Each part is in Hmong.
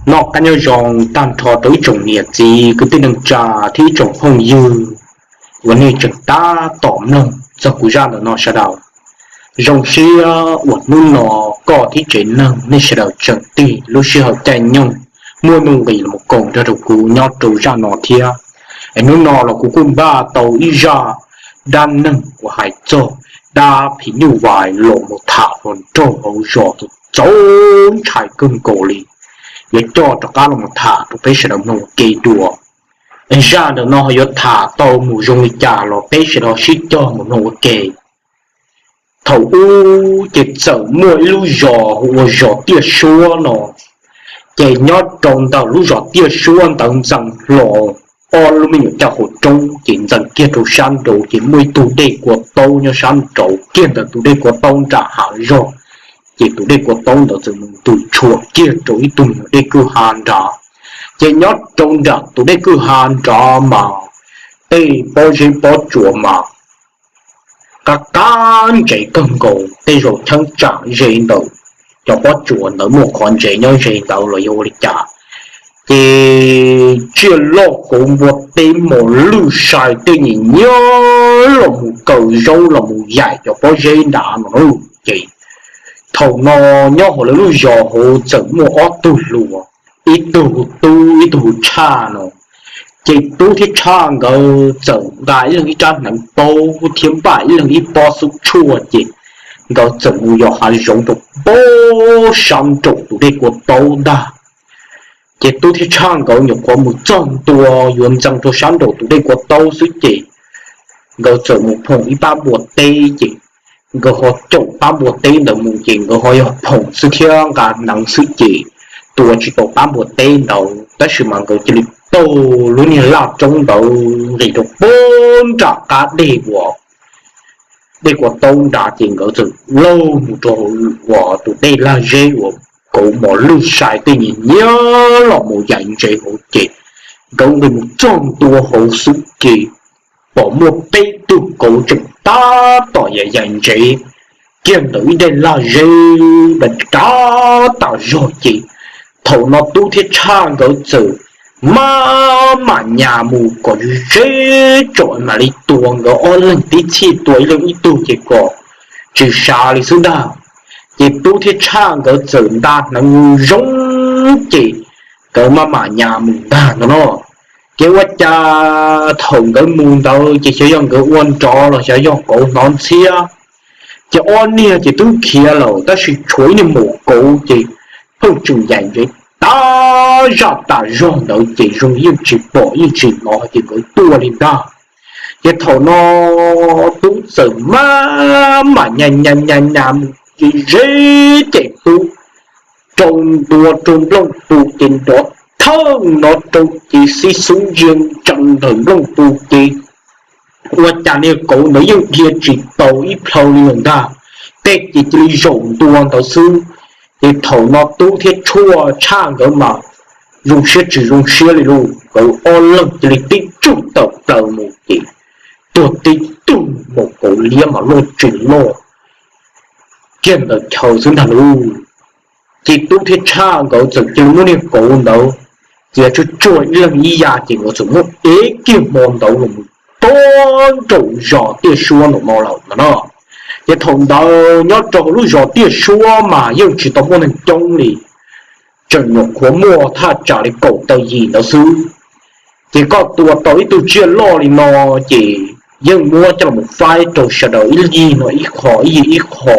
Noj qab nyob zoo tag nrho rau ib tsoom niam txiv kwv tij neej tsa thiab ib tsoom phooj ywg uas nej tseem tab tom mloog txog kuv zaj ntawm no sawv daws. Zoo siab uas hnub no koj thiab tsev neeg nej sawv daws tseem tig lub sij hawm caij nyoog muaj nuj nqis los koom nrog rau kuv nyob rau zaj no thiab. Es hnub no los kuv kuj npaj tau ib zaj dab neeg uas hais txog dab phim nyuj vais los mus tham hluas nraug hauv zos txaus ntshai kawg nkaus li. Yuav coj rov qab los tham rau peb sawv daws mloog ua ke dua. Es zaj ntawm no yuav tham tau mus zoo li cas los peb sawv daws sib cog mus mloog ua ke. Thaum ub ces txawm muaj ib lub zos hu ua zos Tiaj Suab no. Ces nyob rau ntawm lub zos Tiaj Suab ntawd ntxeev hlo ob lub me nyuam caj qhov roob ces ntxeev kiag rau sab nraud ces muaj ib tug dej kua taub nyob sab nraud kiag ntawm tus dej kua taub nram hav zog. Ces tus dej kua taub ntawd txawm mus ntws tshua kiag rau ib tug nyuag dej kwj ha nrad. Ces nyob rau nram tus dej kwj ha nrad mas tej pob zeb pob tsuas mas qab qab ntsev kawg nkaus, tej zaum cheeb tsam ze ntawm cov pob tsuas ntawd muaj qhov ntsev nyob ze ntawd los yog ua li cas. Ces tsiaj loj kauv npua teb mos lwj sai tej nyiam nyiab los mus kaw zaub los mus yaim cov pob zeb nrad no. Ces thaum no nyob hauv lawv lub zos hauv txawm muaj ob tug hluas, ib tug hu Tub ib tug hu Tshaj no. Ces Tub thiab Tshaj nkawd txawm nqa ib leeg ib rab hneev paub thiab npaj ib leeg ib pob xub tshuaj ces nkawd txawm mus yos hav zoov rau pem sab nraum tus dej kua taub ntag. Ces Tub thiab Tshaj nkawd nyuam qhuav mus txog ntua yuav ntxeev rau sab nraum tus dej kua taub xwb ces nkawd txawm mus phoom ib pab npua teb ces nkawd ho caum pab npua teb ntawd mus ces nkawd ho yog phoom xwb thiab nqa hneev xwb ces tua tsis tau pab npua teb ntawd tab sis mas nkawd cia li taug lub niag laj roob ntawd nqis rau pem nram qab dej uas dej kua taub nrad ces nkawd txawm laug mus rau uas tus dej lag zeb uas kauv mos lwj sai tej nyiam nyiab los mus yaim ntsev hauv ces nkawd nqis mus txog ntua hauv xwb ces pom muaj peb tug kauv tseem tab tom yaim yaim ntsev kiag ntawm ib daim lag zeb dav tas zog ces thaum no Tub thiab Tshaj nkawd txawm maj mam nyas mus kom ze ze tsom mam li tua nkawd ob leeg tib txhij tua ib leeg ib tug ces kom tsis sav li xwb ntag. Ces Tub thiab Tshaj nkawd txawm nta hneev zoo ces nkawd maj mam nyas mus ntag no no. Ces ua cas thaum nkawd mus ntawd ces xyov yog nkawd ua nrov los xyov yog kauv hnov ntxhiab, ces ob niag ces twb khiav lawm tab sis tshuav ib niag maum kauv ces pheej tseem yaim ntsev tas zaj tas zog ntawd ces zoo yeej tsis pom yeej tsis hnov hais tias nkawd tuaj li ntag. Ces thaum no Tub txawm maj mam nyas nyas nyas nyas mus ze ze ces Tub rau ntua rau nplooj pus ces nrov thawj no rau ces xib xub ntsia ntsees ntawm nplooj pus ces ua cas niag kauv ntawd yeej dhia tsis tau ib plhaw li lawm ntag, tej ces cia li zaum ntua ntawd xwb. Ces thaum no Tub thiab Tshaj nkawd mas zoo siab tsis zoo siab li lauj, nkawd ob leeg cia li tib tsuj tawm plaws mus ces tuag tib tug, maum kauv liab mas loj tsis loj kiag ntawm chaw xwb ntag lauj. Ces Tub thiab Tshaj nkawd txawm cia li muab niag kauv ntawd cia tsuag tsuag ib leeg ib yav ces nkawd txawm muab ev kiag hmo ntawd los mus rau nraum zos Tiaj Suab nraum no lawm no. Ces thaum ntawd nyob rau hauv lub zos Tiaj Suab mas yeej tsis tau muaj neeg coob li, tseem nyuam qhuav muaj thaj tsam li kaum tawm yim ntawd xwb. Ces koj tua tau ib tug tsiaj loj li no ces yeej muab coj los faib rau sawv daws ib yig no ib qho ib yig ib qho.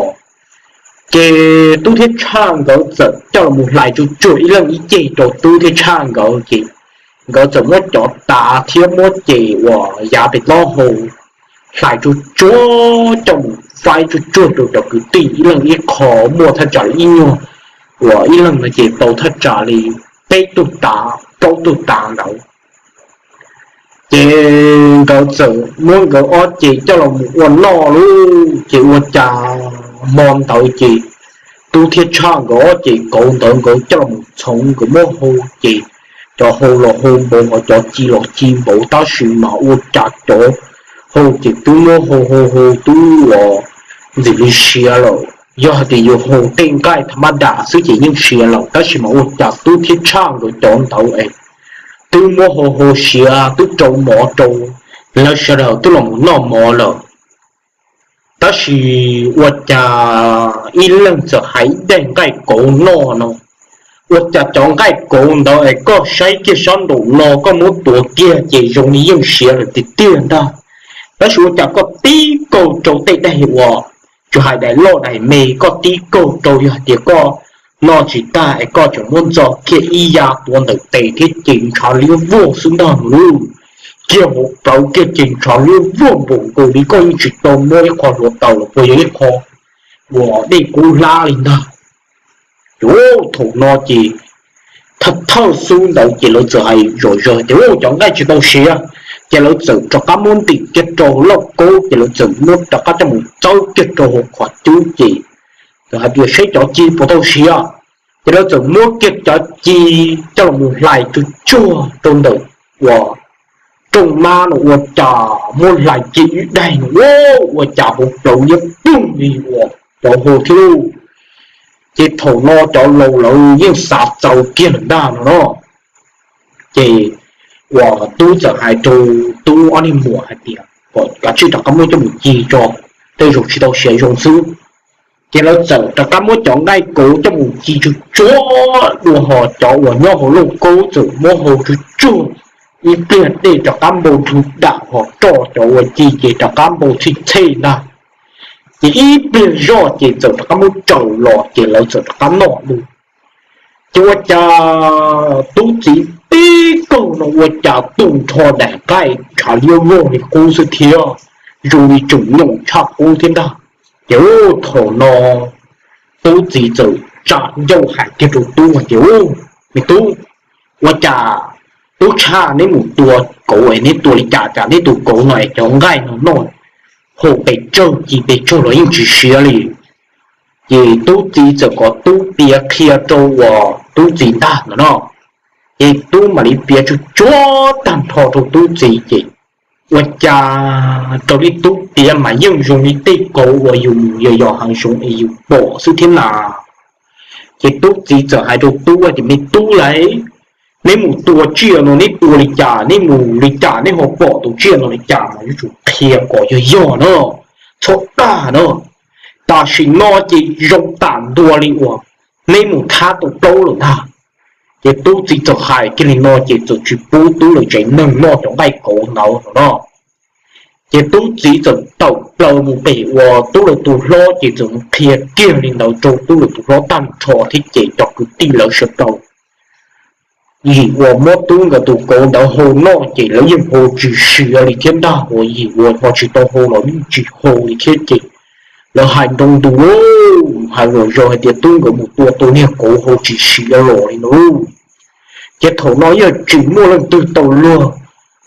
Ces Tub thiab Tshaj nkawd txawm coj los hlais tsuag tsuag ib leeg ib ceg rau Tub thiab Tshaj nkawd ces nkawd txawm muab cov tav thiab muab ces uas yav pem taub hau hlais tsuag tsuag coj mus faib tsuag tsuag rau cov kwv tij ib leeg ib qho, muaj thaj tsam li ib nyuag uas ib leeg no ces tau thaj tsam li peb tug tav plaub tug tav ntawd. Ces nkawd txawm muab nkawd ob ceg coj los mus ua noj lauj. Ces ua cas hmo ntawd ces Tub thiab Tshaj nkawd ob ceg kauv ntawd nkawd coj los mus txhoov nkawd muab hau ces cov hau los hau npaum ho cov ci los ci npaum tab sis mas ua cas cov hau ces twb muab hau hau hau twb uas ntxim li siav lawm. Yog hais tias yus hu tej nqaij tham ma das xwb ces yeej siav lawm, tab sis mas ua cas Tub thiab Tshaj nkawd cov ntawd es twb muab hu hu siav twb rau mov rau lawv sawv daws twb los mus noj mov lawm. Tab sis ua cas ib leeg txawm hais ib daim nqaij kauv noj no, ua cas cov nqaij kauv ntawd es koj saib kiag sab nraum no koj muab tuav kiag ces zoo li yeej siav lawm tiag tiag ntag. Tab sis ua cas koj tib kaug rau tej daim uas tsis hais daim loj daim me, koj tib kaug rau yog hais tias koj noj tsis tag es koj tseem muab ntxo kiag ib ya tuav ntawm tes thiab ces ntshav liab vog xwb ntag no lauj. Kiag hauv plawv kiag ces ntshav liab vog npaum nkaus li koj yeej tsis tau muab ib qho hluav taws los puas yog ib qho uas dej kub hlab li ntag. Ces thaum no ces thawj thawj xub ntawd ces lawv txawm hais zom zaws tias cov nqaij tsis tau siav, ces lawv txawm rov qab muab ntim kiag rau lauj kaub ces lawv txawm muab rov qab coj mus txawb kiag rau hauv qhov cub ces txawm hais tias seb cov ci puas tau siav. Ces lawv txawm muab kiag cov ci coj los mus hlais tsuag tsuag rau ntawm uas rooj mab no ua cas muab hlais kiag ib daim no ua cas hauv plawv liab ploog li uas cov hu thiab lauj. Ces thaum no cov laus lawv yeej xav txaus kiag lawm ntag no no. Ces uas Tub txawm hais rau Tub ob niag muam hais tias kom kav tsij rov qab muab coj mus ci tso, tej zaum tsis tau siav zoo xwb. Ces lawv txawm rov qab muab cov nqaij kauv coj mus ci tsuag tsuag dua hos cov uas nyob hauv lauj kaub txawm muab hau tsuag tsuag ib pliag dej rov qab npau nrhw dam hos roj cov uas ci ces rov qab npau txhij txhej ntag. Ces ib pliag zoj ces txawm rov qab muab raws los ces lawv txawm rov qab noj dua. Ces ua cas Tub txiv tib kaug no ua cas tu nrho daim nqaij ntshav liab vog li qub xwb thiab, zoo li tseem nyoos tshaj qub thiab ntag. Ces thaum no Tub txiv txawm tsa ncauj hais kiag rau Tub hais tias, Me Tub, ua cas Tub Tshaj neb mus tua kauv es neb tua li cas cas neb tus kauv no es cov nqaij no noj hau pes tsawg ci pes tsawg los yeej tsis siav li. Ces Tub txiv txawm kom Tub piav qhia rau uas Tub txiv ntag no no. Ces Tub mam li piav tsuag tsuag tag nrho rau Tub txiv ces ua cas raws li Tub piav mas yeej zoo li tej kauv uas yus mus yos yos hav zoov es yus pom xwb thiab na. Ces Tub txiv txawm hais rau Tub tias, Me Tub lauj, neb mus tua tsiaj no neb tua li cas, neb mus li cas neb ho pom tus tsiaj no li cas mas yuav tsum qhia kom yog yog na, txhob dag na. Tam sim no ces zoo tam ntua li uas neb mus thab tau plaub lawm ntag. Ces Tub txiv txawm hais kiag li no ces txawm tsis pub Tub lawv tsev neeg noj cov nqaij kauv ntawd no no. Ces Tub txiv txawm tawm plaws mus pem uas Tub lawv tus hlob ces txawm mus qhia kiag li ntawd rau Tub lawv tus hlob tag nrho thiab ces cov kwv tij lawv sawv daws yim uas muab Tub nkawd tus kauv ntawd hau noj ces lawv yeej hau tsis siav li thiab ntag, uas yim uas ho tsis tau hau los yeej tsis hau li thiab ces lawv hais nroo ntus lauj, hais zom zaws hais tias Tub nkawd mus tua tau niag kauv hau tsis siav los li no lauj. Ces thaum no yeej tsis muaj leej twg tau luag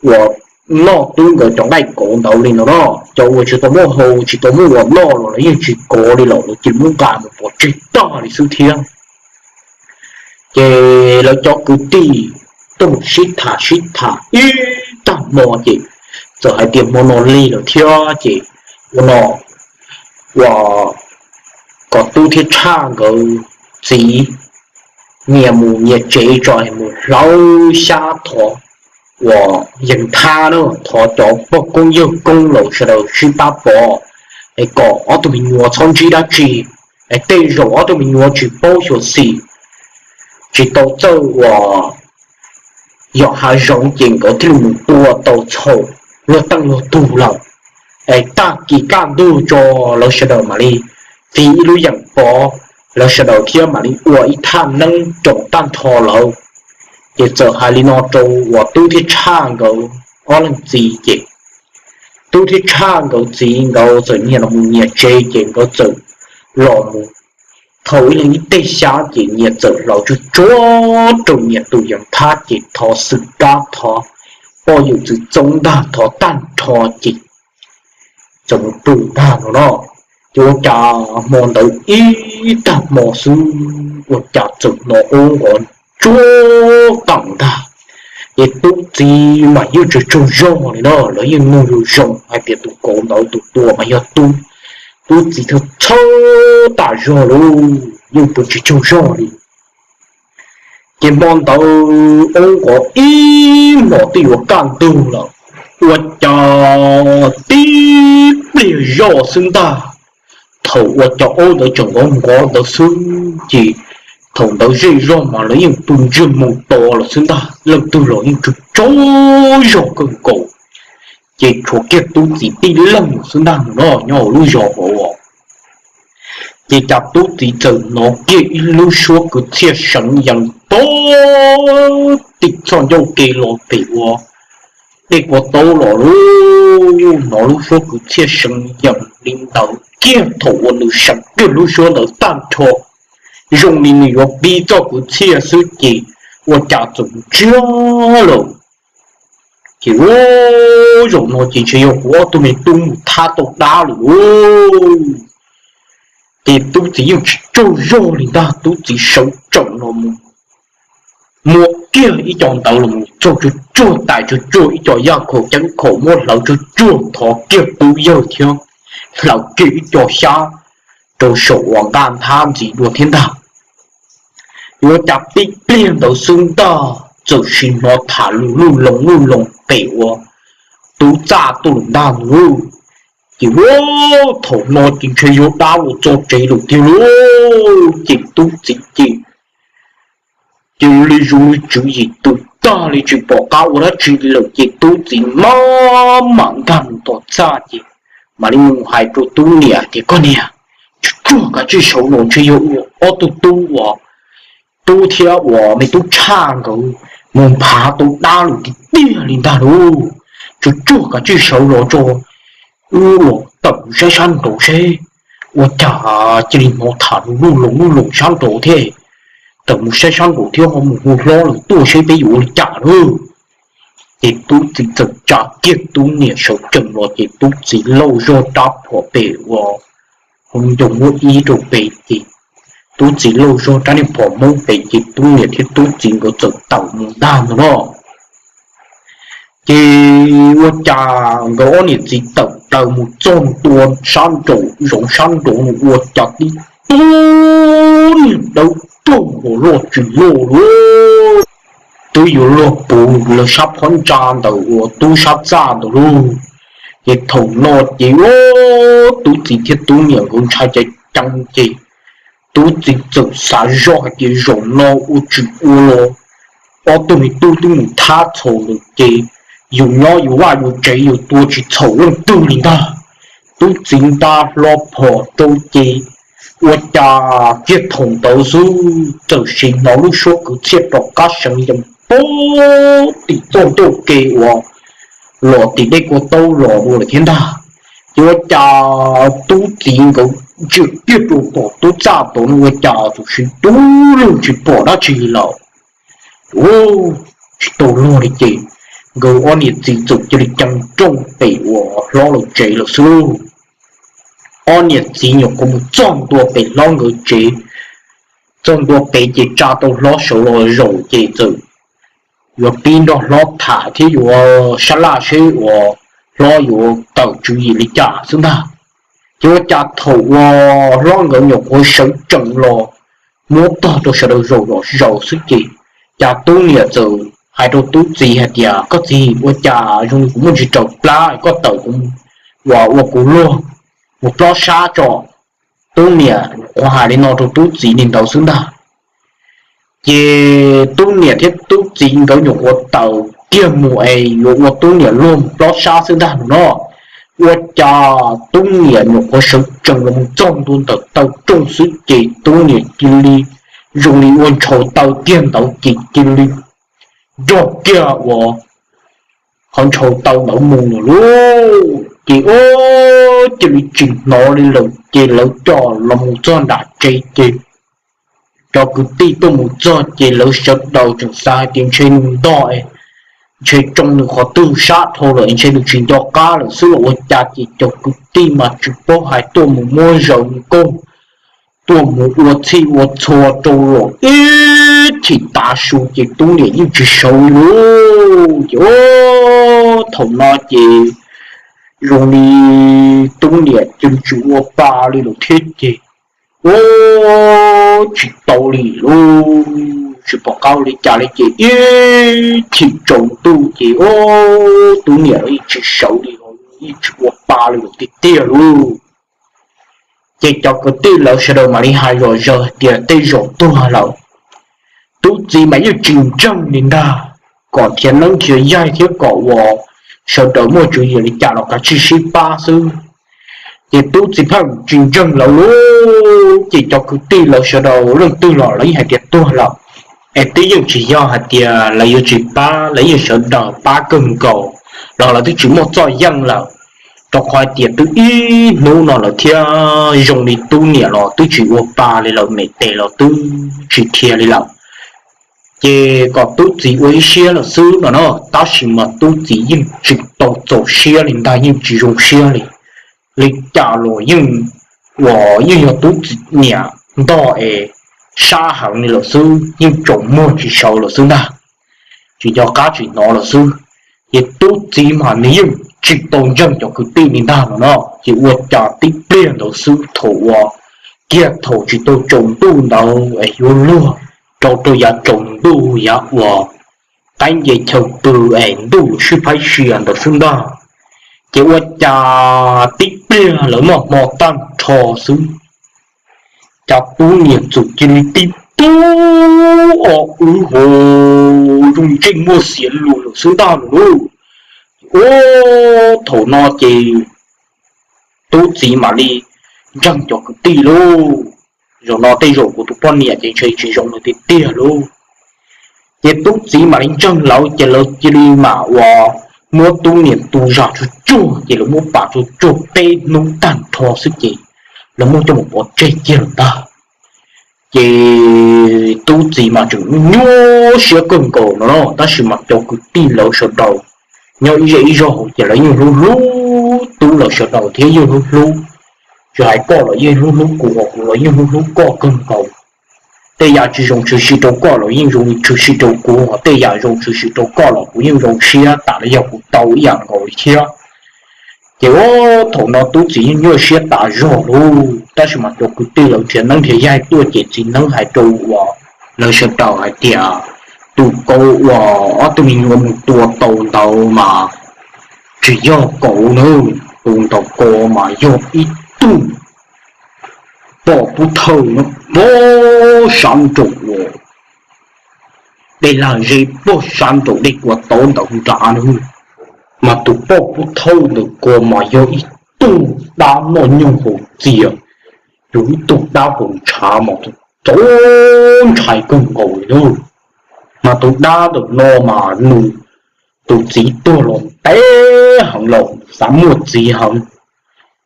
uas noj Tub nkawd cov nqaij kauv ntawd li no no. Cov uas tsis tau muaj hau tsis tau muaj uas noj los lawv yeej tsis kov li lawm, lawv cia li muab nqa mus pov tseg tag li xwb thiab. Ces lawv cov kwv tij tuaj mus sib tham sib tham ib tag hmo ces txawm hais tias hmo no lig lawm thiab ces ua no, uas kom Tub thiab Tshaj nkawd txiv nyias mus nyias tsev tso, mus hlawv xyab thov uas yees thab na, thov cov pog koob yawg koob laus sawv daws sib pab pov, es kom ob tug me nyuam txhob ntsib dab tsi, es tej zaum ob tug me nyuam tsis paub xyuam xim, tsis tau txawj uas yos hav zoov ces nkawd thiaj li mus tua tau txhaum luag teej luag tug lawm. Es tag kis kaj ntug tso lawv sawv daws mam li txiv ib lub yeem pov, lawv sawv daws thiab mam li ua ib thaj neeb roos tag nrho lawm. Ces txawm hais li no rau uas Tub thiab Tshaj nkawd ob leeg txiv ces Tub thiab Tshaj nkawd txiv nkawd txawm nyias los mus nyias tsev ces nkawd txawm los mus thau ib leeg ib teg xyab ces nyias txawm hlawv tsuag tsuag rau nyias tus yees thab ces thov xwm kab thov poj yawm txwv txoob ntag thov tag nrho ces txawm mus pw ntag no no. Ces ua cas hmo ntawd ib tag hmo xwb ua cas txawm hnov qub nqov tsuag qees ntag. Ces Tub txiv mas yeej tsaug tsaug zog li no, lawv yeej mloog zoo zoo hais tias tus kauv ntawd tus tua mas yog Tub. Tub txiv txhawj txhawj tas zog lauj, yeej pw tsis tsaug zog li. Ces hmo ntawd oob nkov ib hmos twb yuav kaj ntug lawm, ua cas tib pliag zoj xwb ntag. Thaum ua cas oob ntawd tseem nkov nkov ntawd xwb ces thaum ntawd zej zog mas lawv yeej pw ntsiag mus to lawm xwb ntag, leej twg los yeej tsaug tsaug zog kawg nkaus. Ces tshuav kiag tub txiv tib leeg xwb ntag no nyob hauv lub zos hauv. Ces cas tub txiv txawm hnov kiag ib lub suab kwv txhiaj seev yees pag tim txoj ncauj ke los pem ua dej kua taub los lauj. Hnov lub suab kwv txhiaj seev yees li ntawd kiag thaum uas nws seev kiag lub suab ntawd tag nrho, zoo li nws yuav pib txoj kwv txhiaj xwb ces ua cas txawm ntsiag lawm. Ces ua, zaum no ces ntshe yog kuv ob tug me tub mus thab tau dab lawm lauj. Ces tub txiv yeej tsis tsaug zog li ntag, tub txiv sawv tsees los mus muab kiag ib co ntawd los txog tsuag tsuag tais tsuag tsuag ib co yaj khaum ceeb khaum muab hlawv tsuag tsuag thov kiag tub yawg thiab hlawv kiag ib co xyab rau saum uas nqaj nthab ntxiv dua thiab ntag. Yuav cas tib pliag ntawd xwb ntag txawm sim hnov tham lus luj loo luj loo pem ua tub txaj tuaj lawm ntag lauj. Ces ua, thaum no ces ntshe yog dab los txog tsev lawm tiag lauj. Ces tub txiv ces cia li zoo li tswv yim tu tag li tsis pom qab ua dab tsi li lawm ces tub txiv maj mam nkag mus tom txaj ces mam li mus hais rau tub niam tias, Koj niam, tsuag tsuag kav tsij sawv los, ntshe yog ob tug tub uas tub thiab uas me tub tshaj nkawd mus nphav tau dab lawm tiag tiag li ntag lauj. Tsuag tsuag kav tsij sawv los tso, wb los tawm mus saib sab nraud seb. Ua cas cia li hnov tham lus luj loo luj loo sab nraud thiab. Tawm mus saib sab nraud thiab ho mus hu hlob lawm tuaj seb peb yuav ua li cas lauj. Ces tub txiv txawm tsa kiag tub niam sawv tsees los ces tub txiv lauj zog rab phom pem ua hauv ncoo muab ib rau pem ces tub txiv lauj zog rab niag phom hmoob pem ces tub niam thiab tub txiv nkawd txawm tawm mus ntag ntag no. Ces ua cas nkawd ob niam txiv tawm plaws mus txog ntua sab nraum zoov sab nraud no ua cas tib tug niag dawb paug uas loj tsis loj lauj, twb yuav luag puv lawv sab phab ntsa ntawm uas tub sab txaj ntawd lauj. Ces thaum no ces tub txiv thiab tub niam nkawd ntshai ceev ceev ces tub txiv txawm xav zoj hais tias zaum no ua tsis ua los ob tug me tub twb mus thab txhaum lawm ces yus nyob yus vaj yus tsev yus tua tsis txhaum leej twg li ntag. Tub txiv nta hlo phom rau ces ua cas kiag thaum ntawd xwb txawm sim hnov lub suab kwv txhiaj rov qab seev yees pag tim txoj ncauj ke uas los tim dej kua taub los dua lawm thiab ntag. Ces ua cas tub txiv nkawd ntsia kiag rau tom tub txaj tod no ua cas txawm sim dub lug tsis pom dab tsi li lawm. Tsis tau luag li ces nkawd ob niam txiv txawm cia li cees rooj pem uas hlob lawv tsev lawm xwb lauj. Ob niam txiv nyuam qhuav mus txog ntua pem hlob nkawd tsev, txog ntua pem ces tsa tau hlob sawv los zaum ces txawm yuav pib nrog hlob tham thiab yuav sab laj seb uas hlob yuav tawm tswv yim li cas xwb ntag. Ces ua cas thaum uas hlob nkawd nyuam qhuav sawv tsees los muab tog rau sawv daws zaum los zaum xwb ces cas tub niam txawm hais rau tub txiv hais tias, Koj txiv, ua cas zoo li kuv muaj ntsis raws plab, koj tawm kuv uas ua kuv luag mus plob sab tso. Tub niam nyuam qhuav hais li no rau tub txiv li ntawd xwb ntag. Ces tub niam thiab tub txiv nkawd nyuam qhuav tawm kiag mus es yuav ua tub niam luag mus plob sab xwb ntag no. Ua cas tub niam nyuam qhuav sawv tsees los mus txog ntua ntawm taw rooj xwb ces tub niam cia li zoo li ua ntshaus taw kiag ntawd ces cia li nrog kiag uas qhov ntshaus taw ntawd mus lawm lauj. Ces ua cia li tsis hnov li lawm ces lawv coj los mus txog nram tsev ces cov kwv tij tuaj mus txog ces lawv sawv daws tseem xav hais tias ntshe nws ntog, ntshe tsoo nws qhov twg sab dhau lawm ntshe nws tsis nco qab lawm xwb los ua cas ces cov kwv tij mas tsis paub hais tuaj mus muab zaws mus kauj, tuaj mus ua txhij ua txhua rau los ib chim tav su ces tub niam yeej tsis sawv li lauj. Ces thaum no ces zoo li tub niam ces tsis ua pa li lawm thiab ces, u, tsis tau li lauj, tsis pom qab ua li cas li ces ib chim tsaus ntuj ces, u, tub niam los yeej tsis sawv li, yeej tsis ua pa li lawm tiag tiag lauj. Ces cov kwv tij lawv sawv daws mam li hais zom zaws hais tias tej zaum tuag lawm, tub txiv mas yeej tsis ntseeg li ntag, kom nrhiav neeb nrhiav yaig thiab kom uas sawv daws muaj tswv yim li cas los kav tsij sib pab xwb. Ces tub txiv pheej tsis ntseeg lawv lauj, ces cov kwv tij lawv sawv daws leej twg los lawv yeej hais tias tuag lawm, es twb yeej tsis yog hais tias lawv yuav tsis pab, lawv yeej sawv daws pab kawg nkaus los lawv twb tsis muaj txoj yeej lawm, rau qhov hais tias twb ib hnub no lawm thiab zoo li tub niam los twb tsis ua pa li lawm, me tes los twb tsis dhia li lawm. Ces kom tub txiv ua ib siab lawm xwb no na, tab sis mas tub txiv yeej tsis tau txaus siab li ntag, yeej tsis zoo siab li. Li cas los yeej, uas yeej yog tub txiv niam ntog es sab heev li lawm xwb, yeej tsaus muag tsis sawv lawm xwb ntag, tsis nco qab tsis hnov lawm xwb. Ces tub txiv mas nws yeej tsis tau ntseeg cov kwv tij li ntag no no, ces ua cas tib pliag ntawd xwb thaum uas kiag thaum tsis tau tsaus ntuj ntawd es yuav luag rau rau yav tsaus ntuj yav uas qaib nce chaw pw es ntuj yuav sib phaib sia ntawd xwb ntag, ces ua cas tib pliag lawv noj hmo tag nrho xwb, cas tub niam txawm cia li tib tug o wb ho zoo ntsej muag xiav luag lawm xwb ntag lauj. Ua, thaum no ces tub txiv mam li ntseeg cov kwv tij lauj, zaum no tej zaum kuv tus poj niam ces ntshe tsis zoo lawm tiag tiag lauj. Ces tub txiv mam li ntseeg lawv ces lawv cia li mam uas muab tub niam tu zam tsuag tsuag, ces lawv muab pam tsuag tsuag peb hnub tag nrho xwb ces lawv muab coj mus pov tseg kiag lawm ntag. Ces tub txiv mas tseem nyuaj siab kawg nkaus no na, tab sis mas cov kwv tij lawv sawv daws nyob ib zej ib zog hauv ces lawv yeej hlub hlub tub lawv sawv daws thiab yeej hlub hlub, tsis hais koj los yeej hlub hlub kuv, kuv los yeej hlub hlub koj kawg nkaus. Tej yam tsis zoo tshwm sim rau koj los yeej zoo tshwm sim rau kuv, tej yam zoo tshwm sim rau koj los kuv yeej zoo siab tas li yog kuv tau ib yam nkaus li thiab. Ces ua, thaum no tub txiv yeej nyuaj siab tas zog lauj, tab sis mas cov kwv tij lawv nrhiav neeb nrhiav yaig tuaj ces txiv neeb hais rau uas lawv sawv daws hais tias tus kauv uas ob tug me nyuam mus tua tau ntawd mas tsis yog kauv na, tus ntawd ko mas yog ib tug poj pub thawj no, pog sab nraum uas dej lag zeb, pog sab nraum dej kua tod ntawd nrad na. Mas tus poj pub thawj ntawm ko mas yog ib tug dab noj nyoog haus txias, yog ib tug dab haus ntshav mas txaus ntshai kawg nkaus li na. Mas tus dab ntawm no mas nws tus txiv tuag los ntev heev los xav muaj txiv heev,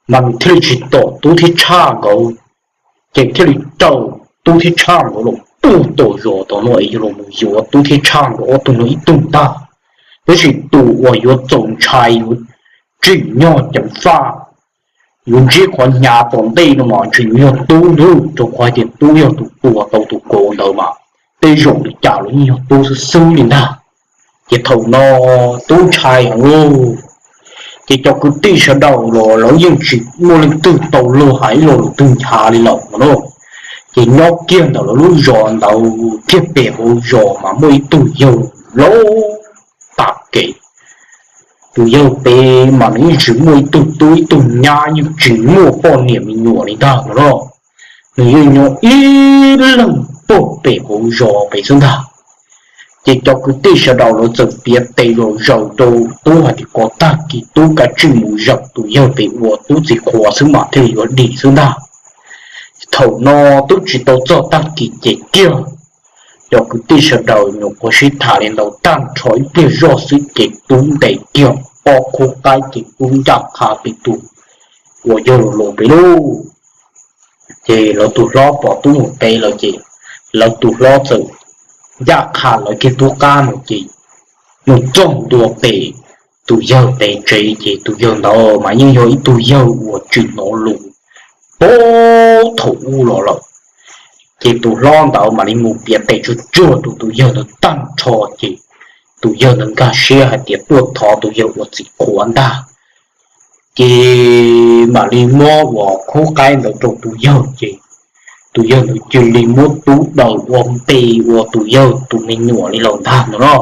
mas nws thiaj li tsis tom tub thiab tshaj nkawd, ces thiaj li raws tub thiab tshaj nkawd los puag tom zos tom no es yog los mus yuav tub thiab tshaj nkawd ob tug no ib tug ntag. Tab sis tus uas yuav txaus ntshai yuav tsim nyog ceev faj, yuav ntsib qhov hnyav tom ntej no mas ntshe yuav yog tub ntag, rau qhov hais tias tub yog tus tua tau tus kauv ntawd mas tej zaum li cas los yeej yog tub xwb xwb li ntag. Ces thaum no tub ntshai heev lauj, ces cov kwv tij sawv daws los lawv yeej tsis muaj leej twg tau luag hais ib lo lus twg nchav li lawm no na. Ces nyob kiag ntawm lawv lub zos ntawd kiag pem hauv zos mas muaj ib tug yawg laus tag kev. Tus yawg pem mas nws yeej tsis muaj ib tug tub ib tug nyab, yeej tsis muaj poj niam me nyuam li ntag no na. Nws yeej nyob ib leeg pog pem hauv zos pem xwb ntag. Ces cov kwv tij sawv daws lawv txawm piav tes zom zaws rau tub hais tias kom tag kis tub kav tsij mus zawm tus yawg pem uas tub txiv qhuas xwb mas thiaj li yuav dim xwb ntag. Thaum no twb tsis tau txog tag kis ces kiag cov kwv tij sawv daws nyuam qhuav sib tham li ntawd tag nrho ib pliag zoj xwb ces tub ntes kiag ob khub qaib ces tub ncaj qha pem tus uas yawg laus pem lauj. Ces lawv tus hlob pom tub mus pem lawm ces lawv tus hlob txawm ncaj qha lawv kiag tub qab no ces mus txog ntua pem tus yawg pem tsev ces tus yawg ntawd mas yeej yog ib tug yawg uas tsis hnov lus puag thaum ub los lawm. Ces tus hlob ntawd mam li mus piav tes tsuag tsuag rau tus yawg ntawd tag nrho ces tus yawg ntawd nkag siab hais tias tuaj thov tus yawg ua txiv qhuav ntag. Ces mam li muab uas khub qaib ntawd rau tus yawg ces tus yawg ntawd cia li muab tub daws ua npe ua tus yawg tus me nyuam li lawm ntag no no.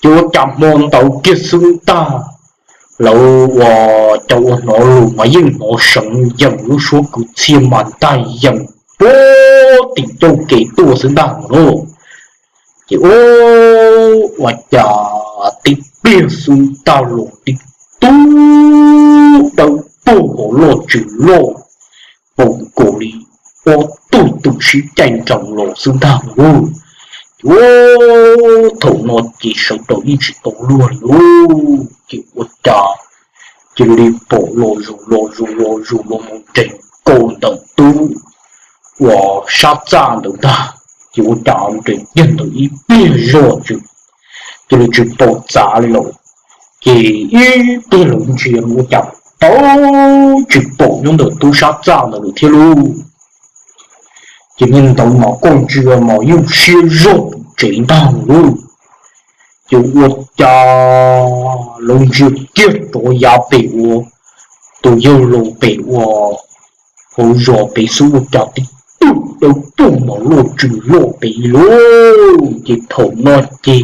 Ces ua cas hmo ntawd kiag xwb ntag, lawv uas cov uas hnov lus mas yeej hnov seev yeem lub suab kwv txhiaj mas ntag yeem puag tim cauj kev tuaj xwb ntag no no. Ces ua cas tib pliag xwb ntag los tib tug dawb paug hauv loj tsws loj, paum nkaus li ob tug twm sib caij nroos los xwb ntag no. Ces ua thaum no ces sawv daws yeej tsis tau luag li lauj, ces ua cas cia li pom los zus los zus los zus los mus nres nkaus ntawm tub uas sab txaj ntawd ntag. Ces ua cas nres kiag ntawd ib pliag zog ces cia li tsis pom txav li lawm. Ces ib pliag lawv ntsia ua cas tau tsis pom nyob ntawm tub sab txaj ntawd lawm thiab lauj. Ces niag ntawd mas koj ntsia mas yeej siab zog pem tsev ntag lauj. Ces ua cas lawv ntsia kiag rov yav pem ua tus yawg laus pem ua hauv zos pem xwb ua cas tib tug dawb paug mas loj tsws loj pem lauj. Ces thaum no ces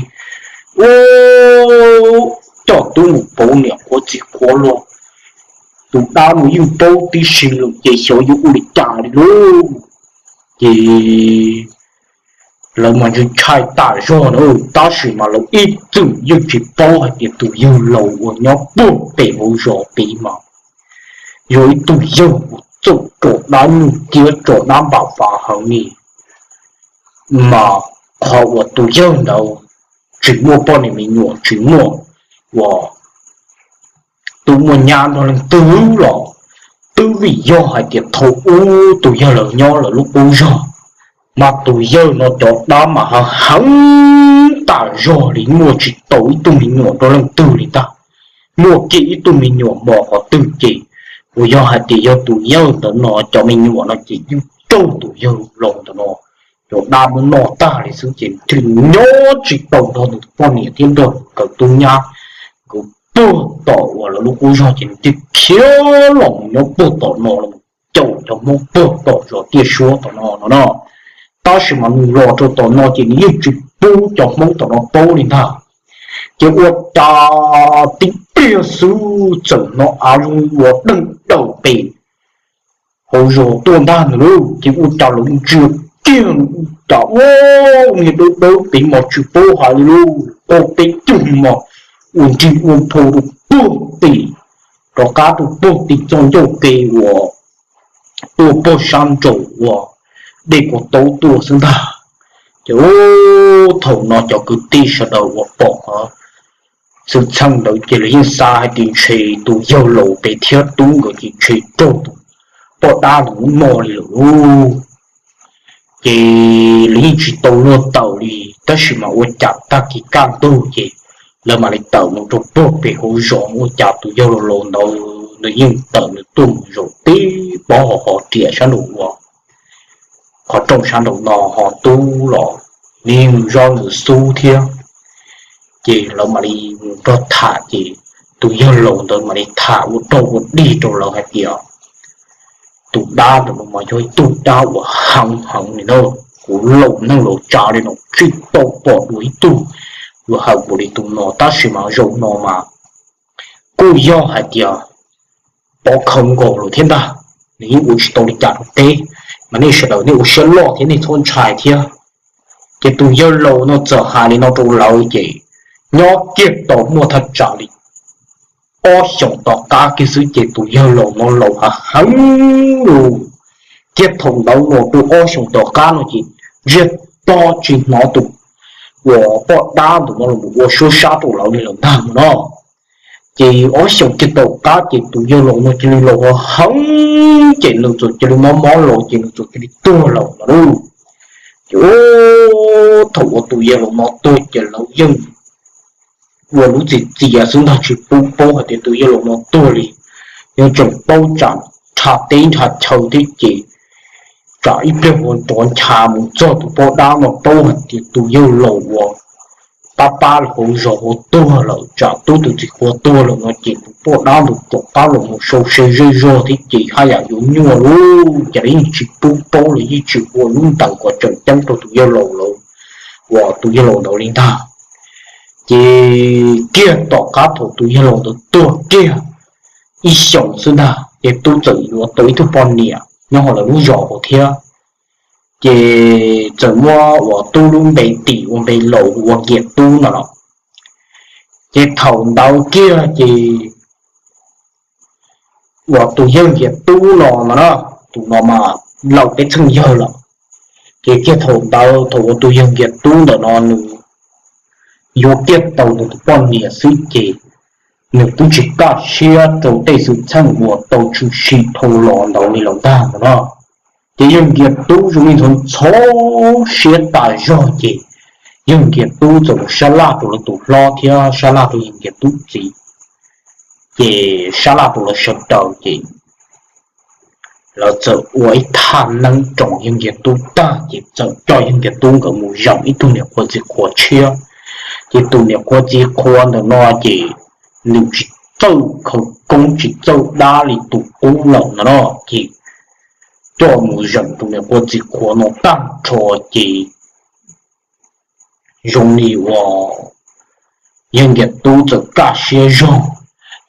ua coj tub mus pauv niam qhuav txiv qhuav los, tus dab no yeej paub tib si lawm ces xyov yuav ua li cas li lauj. Ces lawv mas ntshai ntshai tas zog na, tab sis mas lawv ib txwm yeej tsis paub hais tias tus yawg laus uas nyob puag pem hauv zos pem mas yog ib tug yawg uas txawj tso dab nyuj ciab tso dab npam fav heev li. Mas qhov uas tus yawg ntawd tsis muaj poj niam me nyuam tsis muaj uas tub muaj nyab nrog leej twg los twb vim yog hais tias thaum ub tus yawg laus nyob lawv lub qub zog, mas tus yawg no cov dab mas heev heev tas zog li, muaj tsis tau ib tug me nyuam nrog leej twg li ntag. Muaj kiag ib tug me nyuam mos qhov twg ces uas yog hais tias yog tus yawg ntawd no cov me nyuam no ces yeej raug tus yawg laus ntawm no cov dab muab noj tag li xwb ces thiaj li nyob tsis tau nrog nws tus poj niam thiab nrog nkawd tub nyab. Nkawd puag tom uas lawv lub qub zog ces nws thiaj khiav los mus nyob puag tom no los caum cov Hmoob puag tom zos Tiaj Suab tom no no no. Tab sis mas nws los rau tom no ces nws yeej tsis pub cov Hmoob tom no paub li ntag. Ces ua cas tib pliag xwb txawm hnov av zoo ua deej daws pem hauv zos tuaj ntag ntag lauj. Ces ua cas lawv ntsia kiag ua cas ua niag dawb dawb pem mas tsis paub hais li lauj, qaug peb cug mos ua nrig ua phau rau puag tim, rov qab rau puag tim txoj ncauj ke uas tuaj puag sab nraum uas dej Kua Taub tuaj xwb ntag. Ces thaum no cov kwv tij sawv daws uas pom qhov xwm txheej ntawd ces lawv yeej xav hais tias ntshe tus yawg laus pem thiab tub nkawd ces ntshe raug tus poj dab ntawd muab noj li lawm lauj. Ces lawv yeej tsis tau luag tawm li, tab sis mas ua cas tag kis kaj ntug ces lawv mam li tawm mus rau puag pem hauv zos, ua cas tus yawg laus laus ntawd nws yeej tawm nws tuaj mus zaum tib pob ho ho riam sab nraum ua qhov rooj sab nraum no ho tub los nws yeej mus zov nws xub thiab. Ces lawv mam li mus nrog tham ces tus yawg laus ntawd mam li tham ua rau ua dig rau lawv hais tias tus dab ntawm no mas yog ib tug dab uas heev heev li na. Kuv laus neej laus tsa li no tsis tau pom dua ib tug uas heev npaum li tus no, tab sis mas zaum no mas kuj yog hais tias pov khawv nkaus lawm thiab ntag. Nws yeej ua tsis tau li cas rau peb, mas nej sawv daws nej ua siab loj thiab nej txhob ntshai thiab. Ces tus yawg laus no txawm hais li no rau lawv ces nyob kiag tau muaj thaj tsam li ob xyoos tom qab kiag xwb ces tus yawg laus no laus hav heev lawm. Kiag thaum ntawd los rau ob xyoos tom qab no ces ntsiag to tsis hnov tus uas poj dab ntawm no los ua suab sab rau lawv li lawm ntag no. Ces ob xyoos kiag tom qab ces tus yawg laus no cia li laus hav heev ces nws txawm cia li mob mob los ces nws txawm cia li tuag lawm no lauj. Ces thaum uas tus yawg laus no tuag ces lawv yeej ua lub txim txias xwb ntag, tsis pub paub hais tias tus yawg laus no tuag li. Yeej tseem paub tsam nrhab teb nrhab chaw thiab ces tsam ib pliag ua rov ncha mus txog tus poj dab no paub hais tias tus yawg laus uas pab pab hauv zos ua tuag lawm, tsam tub tus txiv qhua tuag lawm no ces tus poj dab ntawd tom qab los mus sau se zej zog thiab ces haj yam yuav nyuaj lub cas yeej tsis pub paub los yeej tsis ua lub ntees kom tseem ceeb rau tus yawg laus lawm, uas tus yawg laus ntawd li ntag. Ces kiag tom qab thaum tus yawg laus ntawd tuag kiag ib xyoos xwb ntag ces Tub txawm yuav tau ib tug poj niam nyob hauv lawv lub zos hauv thiab. Ces txawm muab uas Tub lub npe tim ua npe laus ua Nkias Tub no los. Ces thaum ntawd kiag ces uas tus yawg Nkias Tub no no na, tus no mas laus peb txheej yawg lawm. Ces kiag thaum ntawd thaum uas tus yawg Nkias Tub ntawm no nws yuav kiag tau nws tus poj niam xwb ces nws twb tsis kaj siab rau tej xwm txheej uas tau tshwm sim dhau los ntawd li lawm ntag no na. Ces yawg Nkias Tub zoo li ntxhov ntxhov siab tas zog ces yawg Nkias Tub txawm mus sab laj rau lawv tus hlob thiab sab laj rau yawg Nkias Tub txiv. Ces sab laj rau lawv sawv daws ces lawv txawm ua ib thaj neeb roos yawg Nkias Tub tag ces txawm coj yawg Nkias Tub nkawd mus zeem ib tug niam qhuav txiv qhuav tshiab. Ces tus niam qhuav txiv qhuav ntawm no ces nws tsis txawj khawv koob tsis txawj dab li tus qub lawm no no ces coj mus zeem tus niam qhuav txiv qhuav no tag nrho ces zoo li uas yawg Nkias Tub txawm kaj siab zog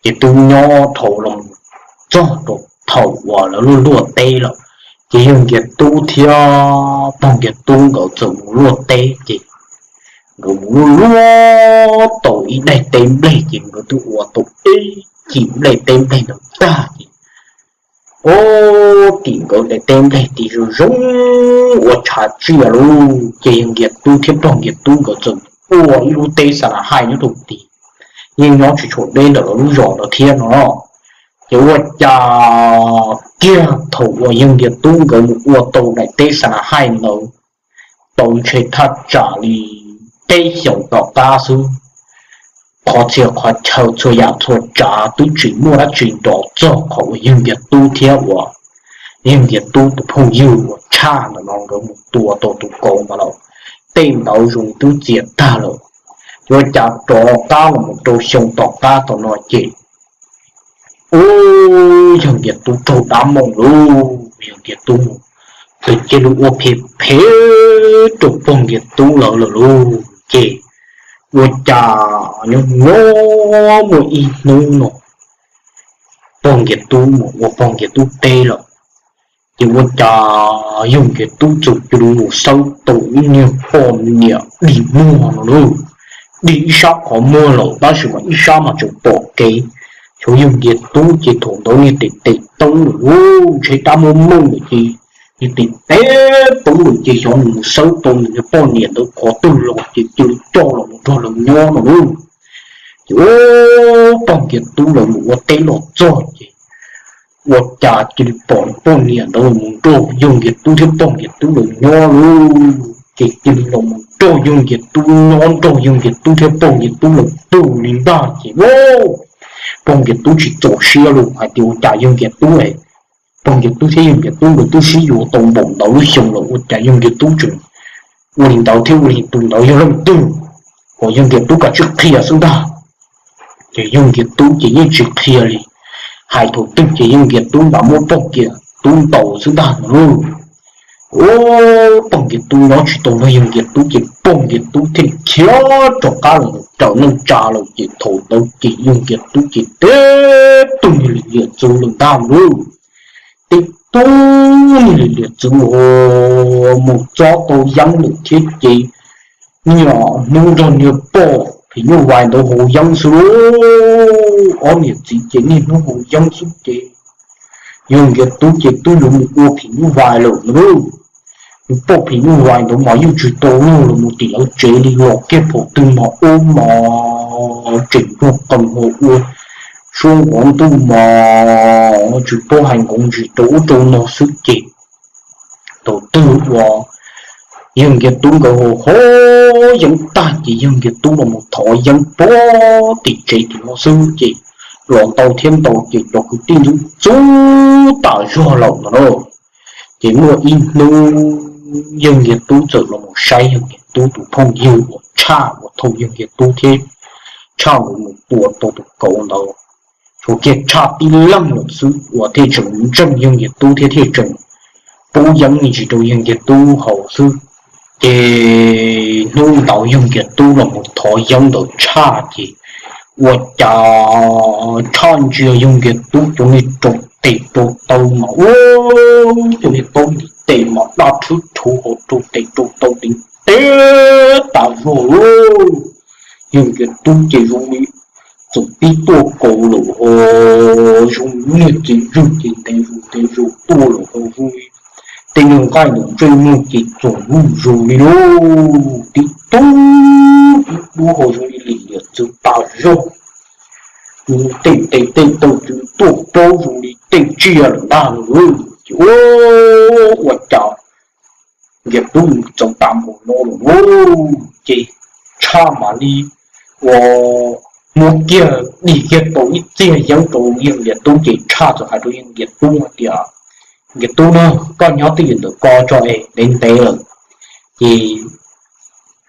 ces twb nyob dhau los txog rau thaum uas lawv luaj luaj teb lawm. Ces yawg Nkias Tub thiab pog Nkias Tub nkawd txawm mus luaj teb ces nkawd mus luaj luaj tau ib daim teb nplej ces nkawd twb ua tau ib cim nplej teb nplej ntawd tag ces ua tim nkawd daim teb nplej tid zoo zoo ua tshav tsiaj lauj. Ces yawg Nkias Tub thiab pog Nkias Tub nkawd txawm ua ib lub teb xa na haij nyob rau tid, yeej nyob tsis tshua deb ntawm lawv lub zos ntawd thiab no. Ces ua cas kiag thaum uas yawg Nkias Tub nkawd mus ua tau daim teb xa na haij ntawd tau ntshe thaj tsam li peb xyoos tom qab xwb, qhov txhia qhov chaw txhua yam txhua tsav twb tsis muaj dab tsi nrov txog qhov uas yawg Nkias Tub thiab uas yawg Nkias Tub tus phooj ywg uas tshaj ntawm no nkawd mus tua tau tus kauv ntawd lawm. Tej ntawd zoo twb txias tag lawm. Ua cas rov qab los mus rau xyoo tom qab tau no ces ub, yawg Nkias Tub raug dab moom lauj, yawg Nkias Tub mus, tus cia li ua phem phem rau pog Nkias Tub lawv lawm lauj. Ces ua cas nyob nyob muaj ib hnub no pog Nkias Tub mus ua pog Nkias Tub teb lawm, ces ua cas yawg Nkias Tub txawm cia li mus xawb tau ib niag poj niam dig muag no lauj. Dig ib sab qhov muag lawm tab sis mas ib sab mas tseem pom kev. Xyov yawg Nkias Tub ces thaum ntawd niag tes tes toob lawm lauj, ntshe dab muab mooj lawm ces niag tes tes toob lawm ces xyov nws mus xawb tau nws niag poj niam ntawd qhov twg los ces cia li coj los mus nrog lawv nyob no lauj. Ces ub, pog Nkias Tub lawv mus ua teb los txog ces ua cas cia li pom poj niam ntawd mus nrog yawg Nkias Tub thiab pog Nkias Tub lawv nyob lauj. Ces cia li los mus nrog yawg Nkias Tub nyob, nrog yawg Nkias Tub thiab pog Nkias Tub lawv tug li ntag ces pog Nkias Tub tsis txaus siab lauj, hais tias ua cas yawg Nkias Tub, pog Nkias Tub thiab yawg Nkias Tub nkawd twb sib yuav tau npaum ntawd lub xyoo lawm ua cas yawg Nkias Tub tseem ua li ntawd thiab ua li tus ntawd yog leej twg, kom yawg Nkias Tub kav tsij qhia xwb ntag. Ces yawg Nkias Tub ces yeej tsis qhia li, hais thaum twg ces yawg Nkias Tub npam muab pog Nkias Tub ntaus xwb ntag no lauj. Ub, pog Nkias Tub nyob tsis tau nrog yawg Nkias Tub ces pog Nkias Tub thiaj khiav rov qab los raws neej tsa lawm ces thaum ntawd ces yawg Nkias Tub ces tib tug niag li liam txwv lawm ntag lauj. Tib tug niag li liam txwv mus txob tau yeeb lawm thiab ces niaj hnub nrog niag poj phim nyuj vais ntawd haus yeeb xwb lauj. Ob niam txiv ces niaj hnub haus yeeb xwb ces yawg Nkias Tub ces twb yuav mus ua phim nyuj vais lawm no lauj. Nws poj phim nyuj vais ntawd mas yeej tsis tau luag los mus tim lawv tsev li, los kiag phaum twg mas ub mas tseem nrog qees ho ua suab nqov ntuj mas tsis paub hais nqov ntsis rau ub rau no xwb ces thaum twg uas yawg Nkias Tub nkawd haus haus yeeb tag ces yawg Nkias Tub los mus thov yeeb puag tim tsev tim no xwb ces los ntau thiab ntau ces cov kwv tij ntxub ntxub tas zog lawm no lauj. Ces muaj ib hnub yawg Nkias Tub txawm los mus saib yawg Nkias Tub tus phooj ywg uas tshaj uas thaum yawg Nkias Tub thiab tshaj nkawd mus tua tau tus kauv ntawd, Tus kiag tshaj tib leeg lawm xwb uas thiaj tseem ntseeg yawg Nkias Tub thiab thiaj tseem pub yeeb me ntsis rau yawg Nkias Tub haus xwb. Ces hnub ntawd yawg Nkias Tub los mus thov yeeb ntawd tshaj ces ua cas tshaj ntsia yawg Nkias Tub cov niag rau tes rau taw mas ua, cov niag taub ntiv tes mas daj rhwb rhuv hauv rau tes rau taw ntev tas zog lauj. Yawg Nkias Tub ces zoo li txawm pib tuaj kaus lawm ho zoo li niag txiv zwj ces ntev zus ntev zus tuaj lawm ho zoo li tej niag nqaij ntawm ntsej muag ces txoom zuj zus li lauj. Tib tug tib dub ho zoo li lim liam txwv tas zog, tej tes tej taw txwv tuaj plaub zoo li tej tsiaj lawm ntag lauj. Ces ua cas Nkias Tub mus txog tas npaum no lawm lauj, ces tshaj mam li ua muab kiag dim kiag tau ib txiag yeeb rau yawg Nkias Tub ces tshaj txawm hais rau yawg Nkias Tub hais tias, Nkias Tub na, koj nyob twj ywm ntawm ko tso es ntev ntev lawm ces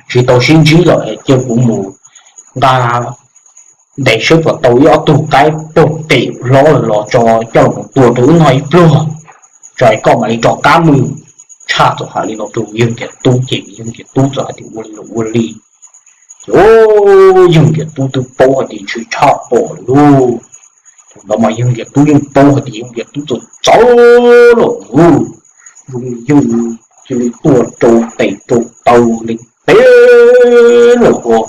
tsis tau sib ntsib lawm es cia kuv mus nqa ntes saib puas tau ib ob tug qaib pog pem hlob lawm los tso coj los tua rau wb noj ib pluag, tso es koj mam li rov qab mus. Tshaj txawm hais li no rau yawg Nkias Tub ces yawg Nkias Tub txawm hais tias ua li los ua li. Ces yawg Nkias Tub twb paub hais tias ntshe tshaj pom lawm lauj. Thaum ntawd mas yawg Nkias Tub yeej paub hais tias yawg Nkias Tub txawm txawv lawm lauj. Zoo li yawg cia li tuaj rau tes rau taw ntev ntev lawm ho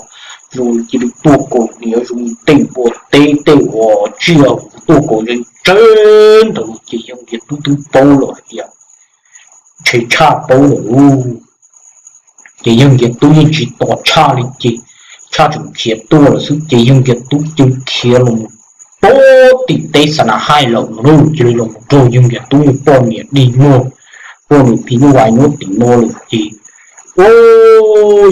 zoo li cia li tuaj kaus hniav zoo li tej npua teb tej uas tsiaj tuaj kaus ze ntsev ntawd ces yawg Nkias Tub twb paub lawm hais tias ntshe tshaj paub lawm lauj. Ces yawg Nkias Tub yeej tsis tos tshaj li ces tshaj tseem khiav tuaj lawm xwb ces yawg Nkias Tub cia li khiav los mus pem tim teb Xa Na Haij lawm no lauj. Cia li los mus raug yawg Nkias Tub niag poj niam dig muag, poj niam phim nyuj vais nyob tim no lawm ces, o,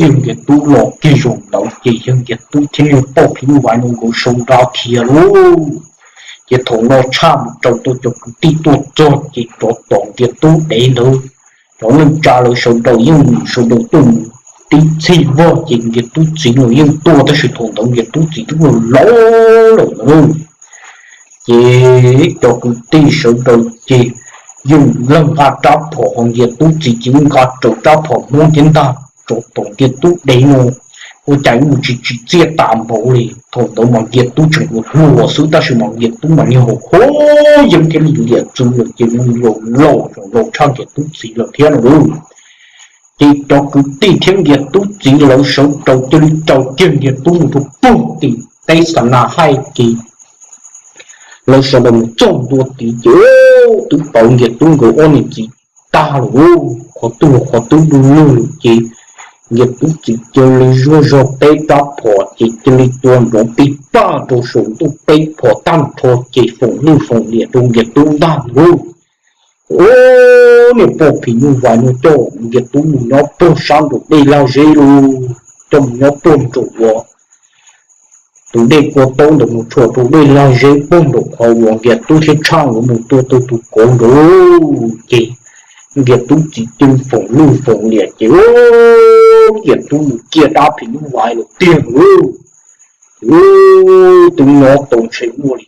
yawg Nkias Tub los kiag zaum ntawd ces yawg Nkias Tub thiab niag poj phim nyuj vais no nkawd sau nra khiav lauj. Ces thaum no tshaj mus raws tau cov kwv tij tuaj txog ces rov tom Nkias Tub dev ntawd, cov neej tsa lawv sawv daws yeej sawv daws tuaj mus tib txhij vog ces Nkias Tub txiv los yeej tuaj tab sis thaum ntawd Nkias Tub txiv twb laus lawm ntawd. Ces cov kwv tij sawv daws ces yeej leej nqa rab phom ho Nkias Tub txiv ces nqa raws rab phom Hmoob thiab ntag rov tom Nkias Tub dev no. Ua cas mus tsis tsim txiaj tas npaum li. Thaum ntawd mas Nkias Tub tseem ua hluas xwb tab sis mas Nkias Tub mas niag haus huab yeeb thiab lim liam txwv lawm ces mus laus laus tshaj Nkias Tub txiv lawm thiab no lauj. Ces cov kwv tij thiab Nkias Tub txiv lawv sawv daws cia li raws kiag Nkias Tub mus rau puag tim teb Xa Na Haij ces lawv sawv daws mus txog ntua tid ces twb pom Nkias Tub nkawd ob niam txiv tag lawm, qhov twg qhov twb du lug lawm ces Nkias Tub txiv cia li zuaj zog peb rab phom ces cia li tua nrov pij paj rau saum ntuj peb phom tag nrho ces foom lwj foom liam rau Nkias Tub ntag lauj. Niag poj phim nyuj vais no coj Nkias Tub mus nyob puag sab nraum dej lag zeb lauj, coj mus nyob puag nraum uas tus dej kua taub ntawd mus tshuam rau dej lag zeb puag nraum qhov uas Nkias Tub thiab Tshaj nkawd mus tua tau tus kauv nraud. Ces Nkias Tub txiv cia li foom lwj foom liam ces Nkias Tub mus ciaj dab phim nyuj vais lawm tiag lauj. Ces twb nyob tau ntshe muaj li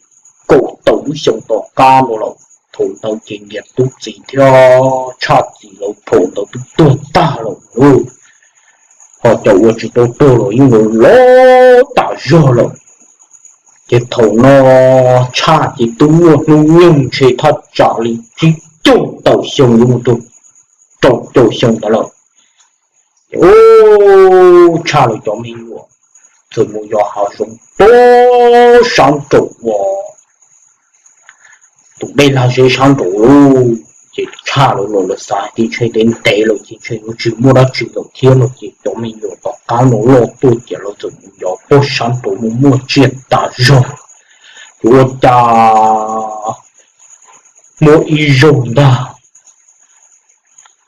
kaum tawm lub xyoo tom qab no lawm. Thaum ntawd ces Nkias Tub txiv thiab Tshaj txiv lawv phaum ntawd twb tuag tag lawm lauj. Ho cov uas tsis tau tuag los yeej laus tas zog lawm. Ces thaum no Tshaj ces twb muaj hnub nyoog ntshe thaj tsam li tsib caug tawm xyoo yuav mus rau rau caum xyoo ntawd lawm. Ces Tshaj lawv cov me nyuam txawm mus yos hav zoov puag sab nraum uas tus dej lag zeb sab nraud lauj. Ces Tshaj lawv los lawv xav tias ntshe ntev ntev lawm ces ntshe yuav tsis muaj dab tsi lawm thiab no ces cov me nyuam tom qab no loj tuaj ces lawv txawm mus yos puag sab nraud mus muaj tsiaj tas zog. Ces ua cas muaj ib zaug ntag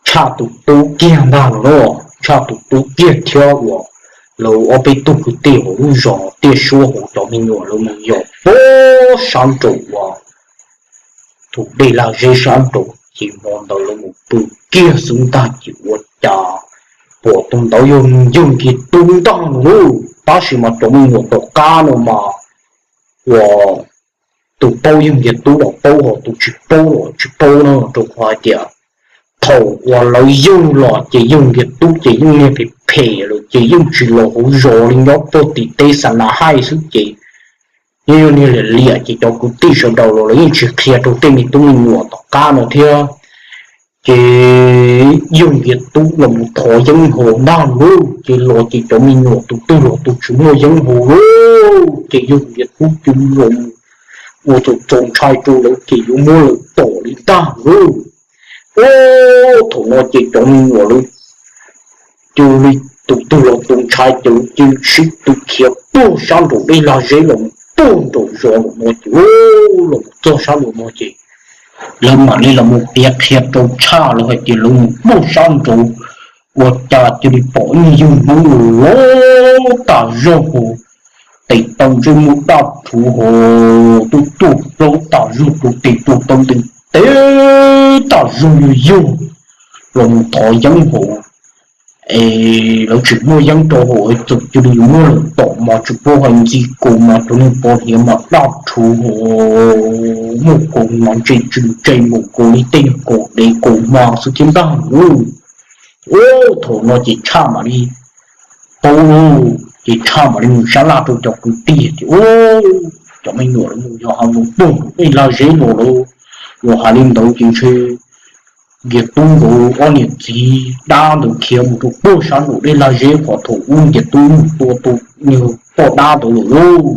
Tshaj tus tub kiag ntag no, Tshaj tus tub kiag thiab uas lawv ob peb tug kwv tij hauv lub zos Tiaj Suab hauv cov me nyuam lawv mus yos puag sab nraum uas tus dej lag zeb sab nraud ces hmo ntawd lawv mus pw kiag xwb ntag ces ua cas pom tus ntawd yog yawg Nkias Tub ntag no lauj. Tab sis mas cov me nyuam tom qab no mas uas tus paub yog Nkiag Tub los paub, ho tus tsis paub los tsis paub no, rau qhov hais tias thaum uas lawv yug los ces yog Nkiag Tub ces yeej niag phem phem lawm ces yeej tsis los hauv zos li, nyob puag tim teb xa na haij xwb ces yeej yog niag liam liam ces cov kwv tij sawv daws los lawv yeej tsis qhia rau tej me tub me nyuam tom qab no thiab. Ces yog Nkiag Tub los mus thov yeeb haus ntag lauj, ces los ces cov me nyuam tus twg los tus tsis muaj yeeb haus lauj, ces yog Nkiag Tub cia li los ua txaus txaus ntshai rau lawv ces yuav muab lawv tom li ntag lauj. Ub, thaum no ces cov me nyuam lawv cia li tus twg los tus ntshai ces cia li sib tw khiav puag sab nraum dej lag zeb los puag nraum zos nraum no ces, los txog sab nraum no ces lawv mam li los mus piav qhia rau Tshaj lawv hais tias lawv mus puag sab nraud ua cas cia li pom ib yawg Hmoob los tas zog hos, tes taw ntsej muag daj rhuv hos, tuaj tuaj plaub tas zog rau tes rau taw ntev ntev tas zog yog yog los mus thov yeeb hos. Es lawv tsis muaj yeeb rau hauv, txawm cia li yuav muab lawv tom mas tsis paub hais ntxi kaus mas cov niag pov hniav mas daj rhuv hos, muaj kaus mas ntse tsw ntse mus kaus li tej kaus dev kaus hma xwb thiab ntag lauj. Ub, thaum no ces Tshaj mam li paub lauj, ces Tshaj mam li mus sab laj rau cov kwv tij tias, Ub, cov me nyuam lawv mus yos hav zoov puag nraum dej lag zeb los lawm, los hais li ntawd ces ntshe Nkiag Tub nkawd ob niam txiv dab ntawd khiav mus rau puag sab nraum dej lag zeb qhov thaum ub Nkiag Tub mus tua tus niag poj dab ntawd lawm lauj.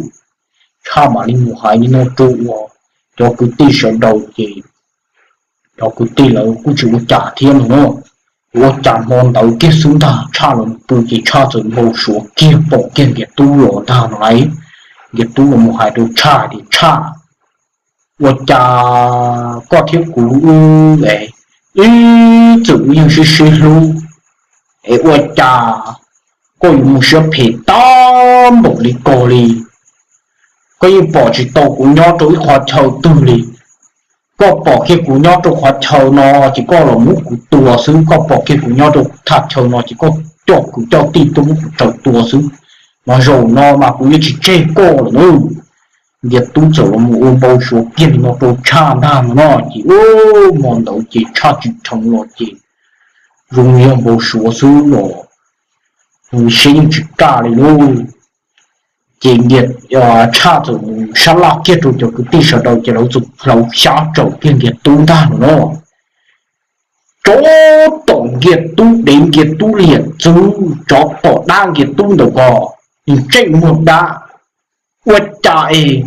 Tshaj mam li mus hais li no rau uas cov kwv tij sawv daws ces cov kwv tij lawv kuj tsis ua cas thiab no na. Ua cas hmo ntawd kiag xwb ntag Tshaj los pw ces Tshaj txawm npau suav kiag pom kiag Nkiag Tub los ntag no lauj. Nkiag Tub los mus hais rau Tshaj tias, Tshaj, ua cas koj thiab kuv wb, wb txawm wb yeej sib sib hlub, es ua cas koj yuav mus siab phem tag npaum li ko li? Koj yeej pom tsis tau kuv nyob rau ib qhov chaw twg li. Koj pom kiag kuv nyob rau qhov chaw no ces koj los muab kuv tua xwb, koj pom kiag kuv nyob rau thaj chaw no ces koj coj kwv coj tij tuaj muab kuv raws tua xwb. Mas zaum no mas kuv yuav tsis tseg koj lawm na. Nkiag Tub txawm los mus ua npau suav kiag li no rau Tshaj ntag no no ces, ub, hmo ntawd ces Tshaj tsim dheev los ces zoo yog npau suav xwb los siab yeej tsis kaj li lauj. Ces Tshaj txawm mus sab laj kiag rau cov kwv tij sawv daws ces lawv txawm hlawv xyab tsaws kiag Nkiag Tub ntag no no. Tsov tom Nkiag Tub dev Nkiag Tub liam txwv, tsov tom dab Nkiag Tub ntawm ko, ntsej muag dab. Ua cas es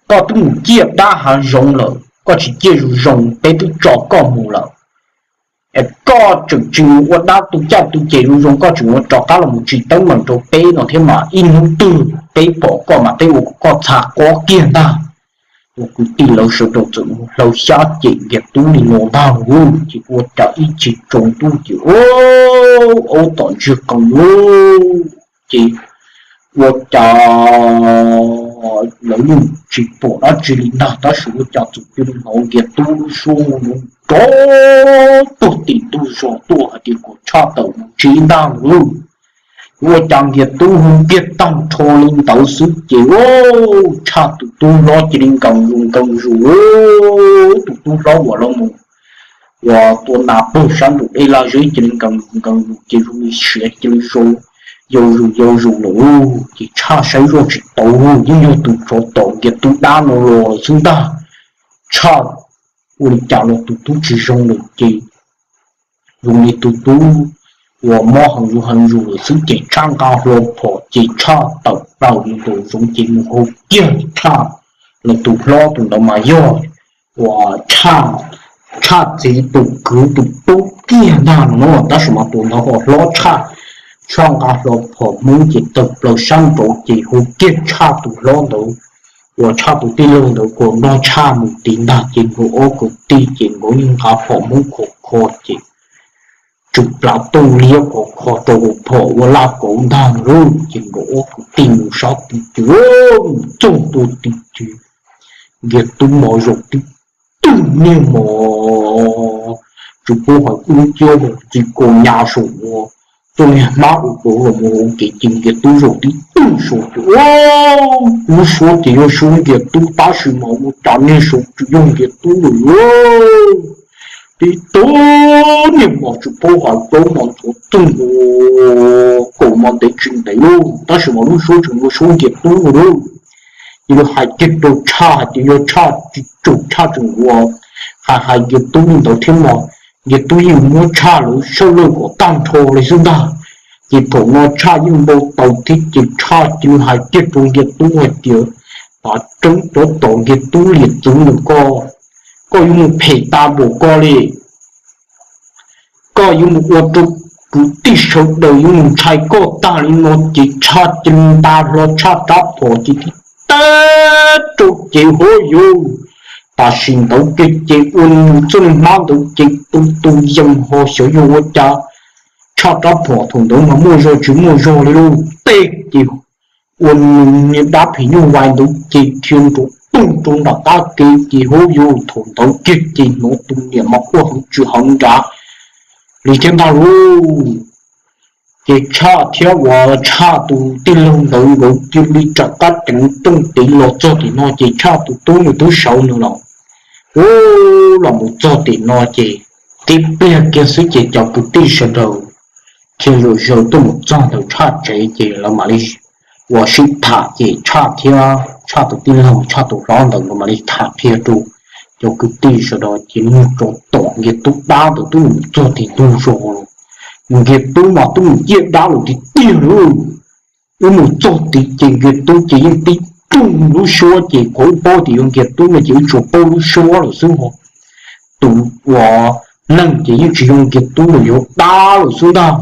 koj twb mus ciaj dab hav zoov lawm, koj tsis ciaj zoo zoo peb twb tso koj mus lawm, es koj tseem tsis mus ua dab tu caj tu ces zoo zoo, koj tseem ua rov qab los mus tsis teeb meem rau peb no thiab mas ib hnub twg peb pom koj mas peb ua kom koj txha qob kiag ntag. Ua kwv tij lawv sawv daws txawm mus hlawv xyab cem Nkiag Tub li no ntag lauj, ces ua cas ib chim tsaus ntuj ces aub tom ntsiag qees lauj, ces ua cas lawv yeej tsis pom dab tsi li ntag, tab sis ua cas txawm cia li hnov Nkiag Tub lub suab nrov tuag tim ntug zos tuaj hais tias kom Tshaj tawm mus ntsib ntag lauj. Ua cas Nkiag Tub hu kiag tag nrho li ntawd xwb ces Tshaj tus tub hlob cia li nkees zus nkees zus, tus tub hlob uas los mus uas tua nas pag sab nraum dej laj zeb cia li nkees zus nkees zus ces zoo li siav cia li yau zus yau zus lawm. Ces Tshaj saib zoj tsis tau, yeej yog tus tsov tom Nkiag Tub dab no los lawm xwb ntag. Tshaj ua li cas los tus tub tsis zoo lawm ces zoo li tus tub uas mob heev zus heev zus lawm xwb ces Tshaj nqa hlo phom ces Tshaj tawm plaws mus nraum zoov ces mus hu kiag Tshaj, los tus hlob tus ntawd mas yog uas Tshaj txiv tus kwv tus tub kiag ntag no, tab sis mas tus ntawd ho hlob Tshaj. Tshaj nqa hlo phom Hmoob ces tawm plaws sab nraud ces hu kiag Tshaj tus hlob ntawd uas Tshaj tus tij laug ntawd kom nrog Tshaj mus tid ntag ces nkawd ob kwv tij ces nkawd yeej nqa phom Hmoob khov kho ces tsw plav tuj liab khov kho rau hauv phom ua laj kauv ntag lauj. Ces nkawd ob kwv tij mus sab tid ces mus txog ntua tid ces Nkiag Tub mos zaum tib tug niag mos tsis paub hais dub nciab ntxi kaus nyas saum ua Txoj niag hmab ua rau los mus ua kev ces Nkias Tub zaum tib tug saud ces lub suab ces yog suab Nkias Tub tab sis mas ua cas niag saud tsis yog Nkias Tub lawm. Tib tug niag mos tsis paub hais plaub mos ntxhuav txooj kaum mos ntev tsis ntev lauj, tab sis mas lub suab tseem ua suab Nkias Tub lauj. Ces lawv hais kiag rau Tshaj hais tias yog Tshaj tsis tsum Tshaj tseem ua hais hais Nkias Tub li ntawd thiab mas Nkias Tub yeej muab Tshaj lawv sawb lawj kom tag nrho li xwb ntag. Ces thaum no Tshaj yeej npau taws thiab ces Tshaj cia li hais kiag rau Nkias Tub hais tias, Tav tseeb cov tom Nkias Tub liam txwv ntawm koj, koj yuav mus phem tas npaum koj li. Koj yuav mus ua rau kwv tij sawv daws yuav mus ntshai koj tag li no. Ces Tshaj cia li nta hlo Tshaj rab phom ces tib teg rau ces hov yus, tam sim ntawd kiag ces ua nws txoj niag hmab ntawd ces tu tu yees ho xyov yog ua cas Tshaj rab phom thaum ntawd mas muaj zog tsis muaj zog li lauj, teg ces ua nws niag dab phim nyuj vais ntawd ces dhia nrov toog rau nram qab ke ces hov yus, thaum ntawd kiag ces hnov tus niam mas quaj heev tsis heev nrad li thiab ntag lauj. Ces Tshaj thiab uas Tshaj tus tij laug ntawd nkawd cia li rov qab ceev tooj tiv los txog tim no ces Tshaj tus tub nws twb sawv nws los, ub, los mus txog tim no ces tib pliag kiag xwb ces cov kwv tij sawv daws thiaj zom zaws tuaj mus txog ntawm Tshaj tsev ces lawv mam li ua sib tham ces Tshaj thiab Tshaj tus tij laug Tshaj tus hlob ntawd nkawd mam li tham qhia rau cov kwv tij sawv daws ces nug rau tom Nkias Tub dab ntawd twb mus txog tim ntug zos los, Nkias Tub mas twb mus ciaj dab lawm tiag tiag lauj. Wb mus txog tid ces Nkias Tub ces yeej tib toog lub suab ces qhov wb paub tias yog Nkias Tub no ces wb tsuas paub lub suab lawm xwb ho. Tus uas neeg ces yeej tsis yog Nkias Tub lawm, yog dab lawm xwb ntag.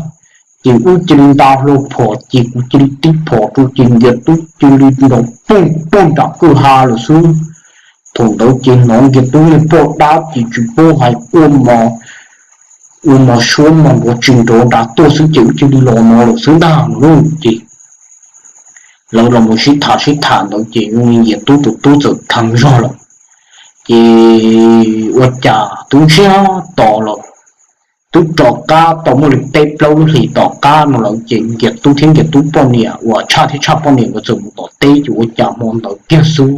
Ces wb cia li nta hlo phom ces kuv cia li tib phom rau ces Nkias Tub cia li nrov poog poog nram kwj ha lawm xwb. Thaum ntawd ces hnov Nkias Tub niag poj dab ces tsis paub hais quaj mos, ua mos suab mos nrov tsis nrov nrad tuaj xwb ces wb cia li los no lawm xwb ntag no lauj. Ces lawv los mus sib tham sib tham ntawd ces Nkias Tub tus tub txawm theev zog lawm. Ces ua cas twb ntsiag to lawm, twb rov qab tau muaj li peb plaub lub hlis tom qab no lawm ces Nkias Tub thiab Nkias Tub poj niam uas Tshaj thiab Tshaj poj niam nkawd txawm mus tom teb ces ua cas hmo ntawd kiag xwb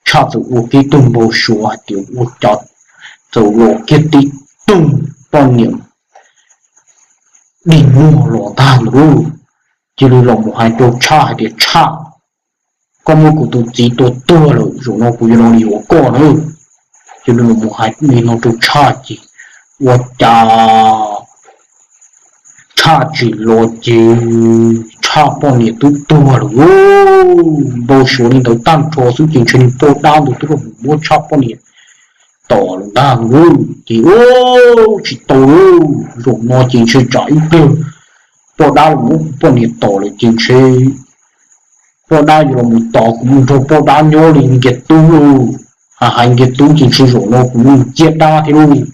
Tshaj txawm ua kiag tug npau suav hais tias ua cas txawm los kiag tib tug poj niam dig muag los ntag ntawd lauj. Cia li los mus hais rau Tshaj hais tias Tshaj, koj muab kuv tus txiv tua tuag lawm, zaum no kuv yuav los li yuav koj na. Cia li los mus hais li no rau Tshaj ces ua cas Tshaj tsis los ces Tshaj poj niam twb tuag lawm lauj. Npau suav li ntawd tag nrho xwb ces ntshe niag poj dab ntawd twb los mus muab Tshaj poj niam tom lawm ntag lauj. Ces ua tsis tau lauj, zaum no ces ntshe tsam ib pliag poj dab los muab kuv poj niam tom lawm ces ntshe poj dab yuav los mus tos kuv mus nrog poj dab nyob li Nkias Tub lauj. Hais hais Nkias Tub ces ntshe zaum no kuv mus ciaj dab thiab lauj.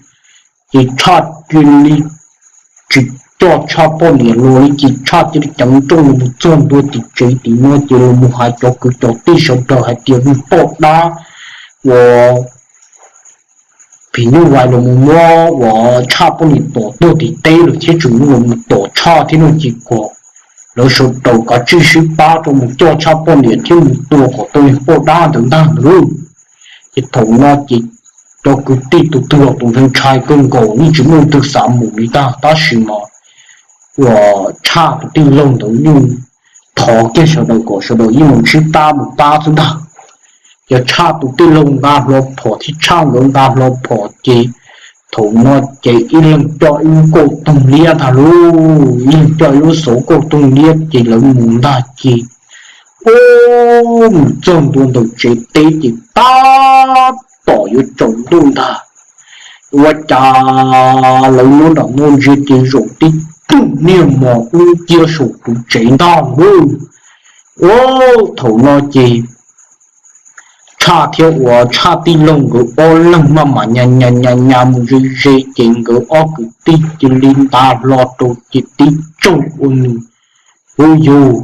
Ces Tshaj cia li tsis coj Tshaj poj niam los li ces Tshaj cia li ceev nrooj los mus txog ntua tim tsev tim no ces los mus hais cov kwv cov tij sawv daws hais tias niag poj dab uas phim nyuj vais los mus muab uas Tshaj poj niam tom tuag tim teb lawm thiab tseem los mus tom Tshaj thiab no ces kom lawv sawv daws kav tsij sib pab rau mus coj Tshaj poj niam thiab mus tua kom tau niag poj dab ntawd ntag ntag lauj. Ces thaum no ces cov kwv tij tus twg los tus ntshai ntshai kawg nkaus yeej tsis muaj leej twg xav mus li ntag tab sis mas uas Tshaj tus tij laug ntawd yeej thov kiag sawv daws kom sawv daws yeej mus sib pab mus pab xwb ntag. Ces Tshaj tus tij laug nqa hlo phom thiab Tshaj nkawd nqa hlo phom ces thaum no ces ib leeg coj ib lub kauj toog liab ntag lauj, ib leeg coj ib lub xauv kauj toog liab ces lawv mus ntag ces ub, mus txog ntua ntawm tsev teb ces tab tom yuav tsaus ntuj ntag. Ua cas lawv nyob nram no ntsia ces zaum tib tug niag mos ub ciaj saum tus tsev ntag lauj. Ua thaum no ces Tshaj thiab uas Tshaj tij laug nkawd ob leeg maj mam nyas nyas nyas nyas mus ze ze ces nkawd ob kwv tij cia li nta hlo rau ces tib tsaug ua nws. Ub yus,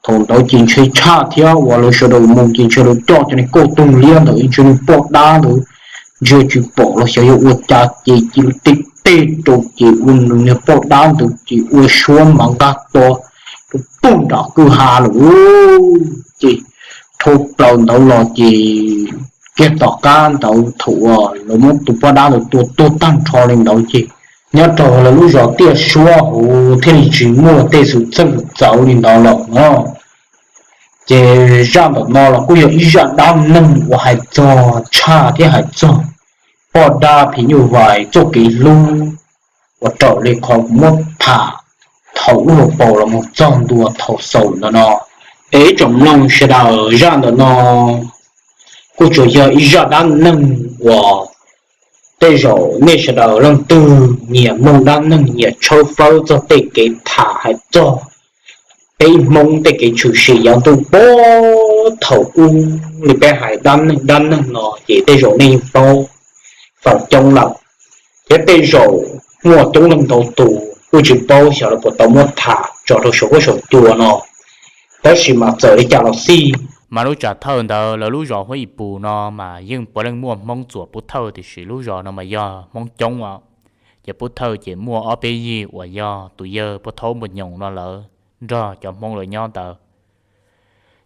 thaum ntawd ces ntshe Tshaj thiab uas lawv sawv daws mus ces ntshe lawv coj cov niag kauj toog liab ntawd ntshe niag poj dab ntawd ntsia tsis pom los xyov yog ua cas ces cia li tej teg rau ces ua nws niag poj dab ntawd ces ua suab mas nqaj to rau pug nram kwj ha lawm. Ces dhau plaws ntawd los ces kiag tom qab ntawd thaum uas lawv muab tus poj dab ntawd tua tuag tag nrho li ntawd ces nyob rau lawv lub zos Tiaj Suab hauv thiaj li tsis muaj tej xwm txheej txawv li ntawd lawm no. Ces zaj ntawm no los kuj yog ib zaj dab neeg uas hais txog tshaj thiab hais txog poj dab phim nyuj vais txoj kev hlub uas raws li qhov kuv muab tham thaum ub hauv paus los mus txog ntua thaum xaus ntawm no. Es ib tsoom mloog sawv daws, zaj ntawm no kuj tsuas yog ib zaj dab neeg uas tej zaum nej sawv daws leej twg nyiam mloog dab neeg nyiam tshawb fawb txog tej kev tham hais txog peb Hmoob tej kev tshwm sim yav ntuj puag thaum ub li peb hais dab neeg dab neeg no ces tej zaum nej yeej paub feem coob lawm, thiab tej zaum muaj coob leej ntau tus kuj tsis paub xyov lawv puas tau muab tham tso rau saum huab saum cua no. Tab sis mas txawm li cas los xij mas lub tsam thawj ntawd lawv lub zos Huab Ib Pus no mas yeej puav leej muaj Hmoob txuam pub thawj, tiam sis lub zos no mas yog Hmoob coob os. Ces pub thawj ces muaj ob peb yig uas yog tus yawg Pub Thaub Npua Nyoos no lawv nrog cov Hmoob lawv nyob ntawd.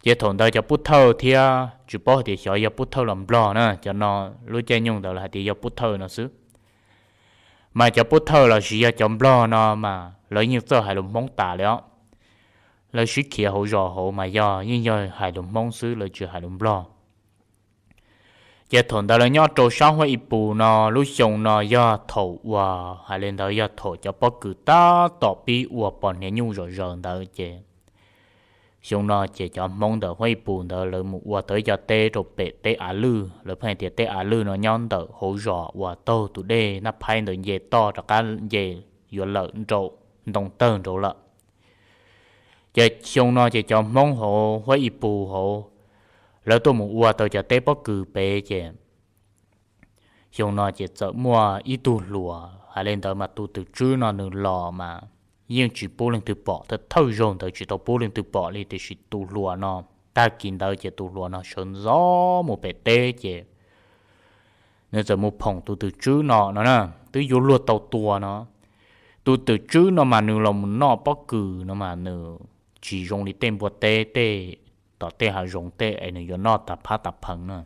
Ces thaum ntawd cov pub thawj thiab tsis paub hais tias xyov yog pub thawj los nplog na, cov no lub caij nyoog ntawd lawv hais tias yog pub thawj no xwb. Mas cov pub thawj los sis yog cov nplog no mas lawv yeej txawj hais lus Hmoob tas li os. Lawv sib khiav hauv zos hauv mas yog yeej yog hais lus Hmoob xwb, lawv tsis hais lus nplog. Ces thaum ntawd lawv nyob rau sab Huab Ib Pus no, lub xyoo no yog thaum uas hais li ntawd yog thaum cov pob kws tab tom pib ua pos hniav nyuj zom zaws ntawd ces xyoo no ces cov Hmoob ntawm Huab Ib Pus ntawd lawv mus ua tau ib co teb rau pem teb Av Lwj, lawv pheej tias teb Av Lwj no nyob ntawm hauv zos uas taug tus dej Naj Phaib ntawd nce toj rov qab nce yuav lawm nraum ntoo tawg nraud lawm. Ces xyoo no ces cov Hmoob hauv Huab Ib Pus hauv lawv tuaj mus ua tau cov teb pob kws pem ces xyoo no ces txawm muaj ib tug hluas, hais li ntawd mas tus twm tswb no nws los mas yeej tsis pub leej twg pom, thawj thawj zaug ntawd tsis tau pub leej twg pom li, tiam sis tus hluas no tag kis ntawd ces tus hluas no sawv ntxov mus pem teb ces nws txawm mus phoom tus twm tswb no no na, twb yuav luag tau tua no. Tus twm tswb no mas nws los mus noj pob kws no mas nws tsis zoo li tej npua teb tej tom tej hav zoov tej es nws yuav noj tas phab tas pheev na.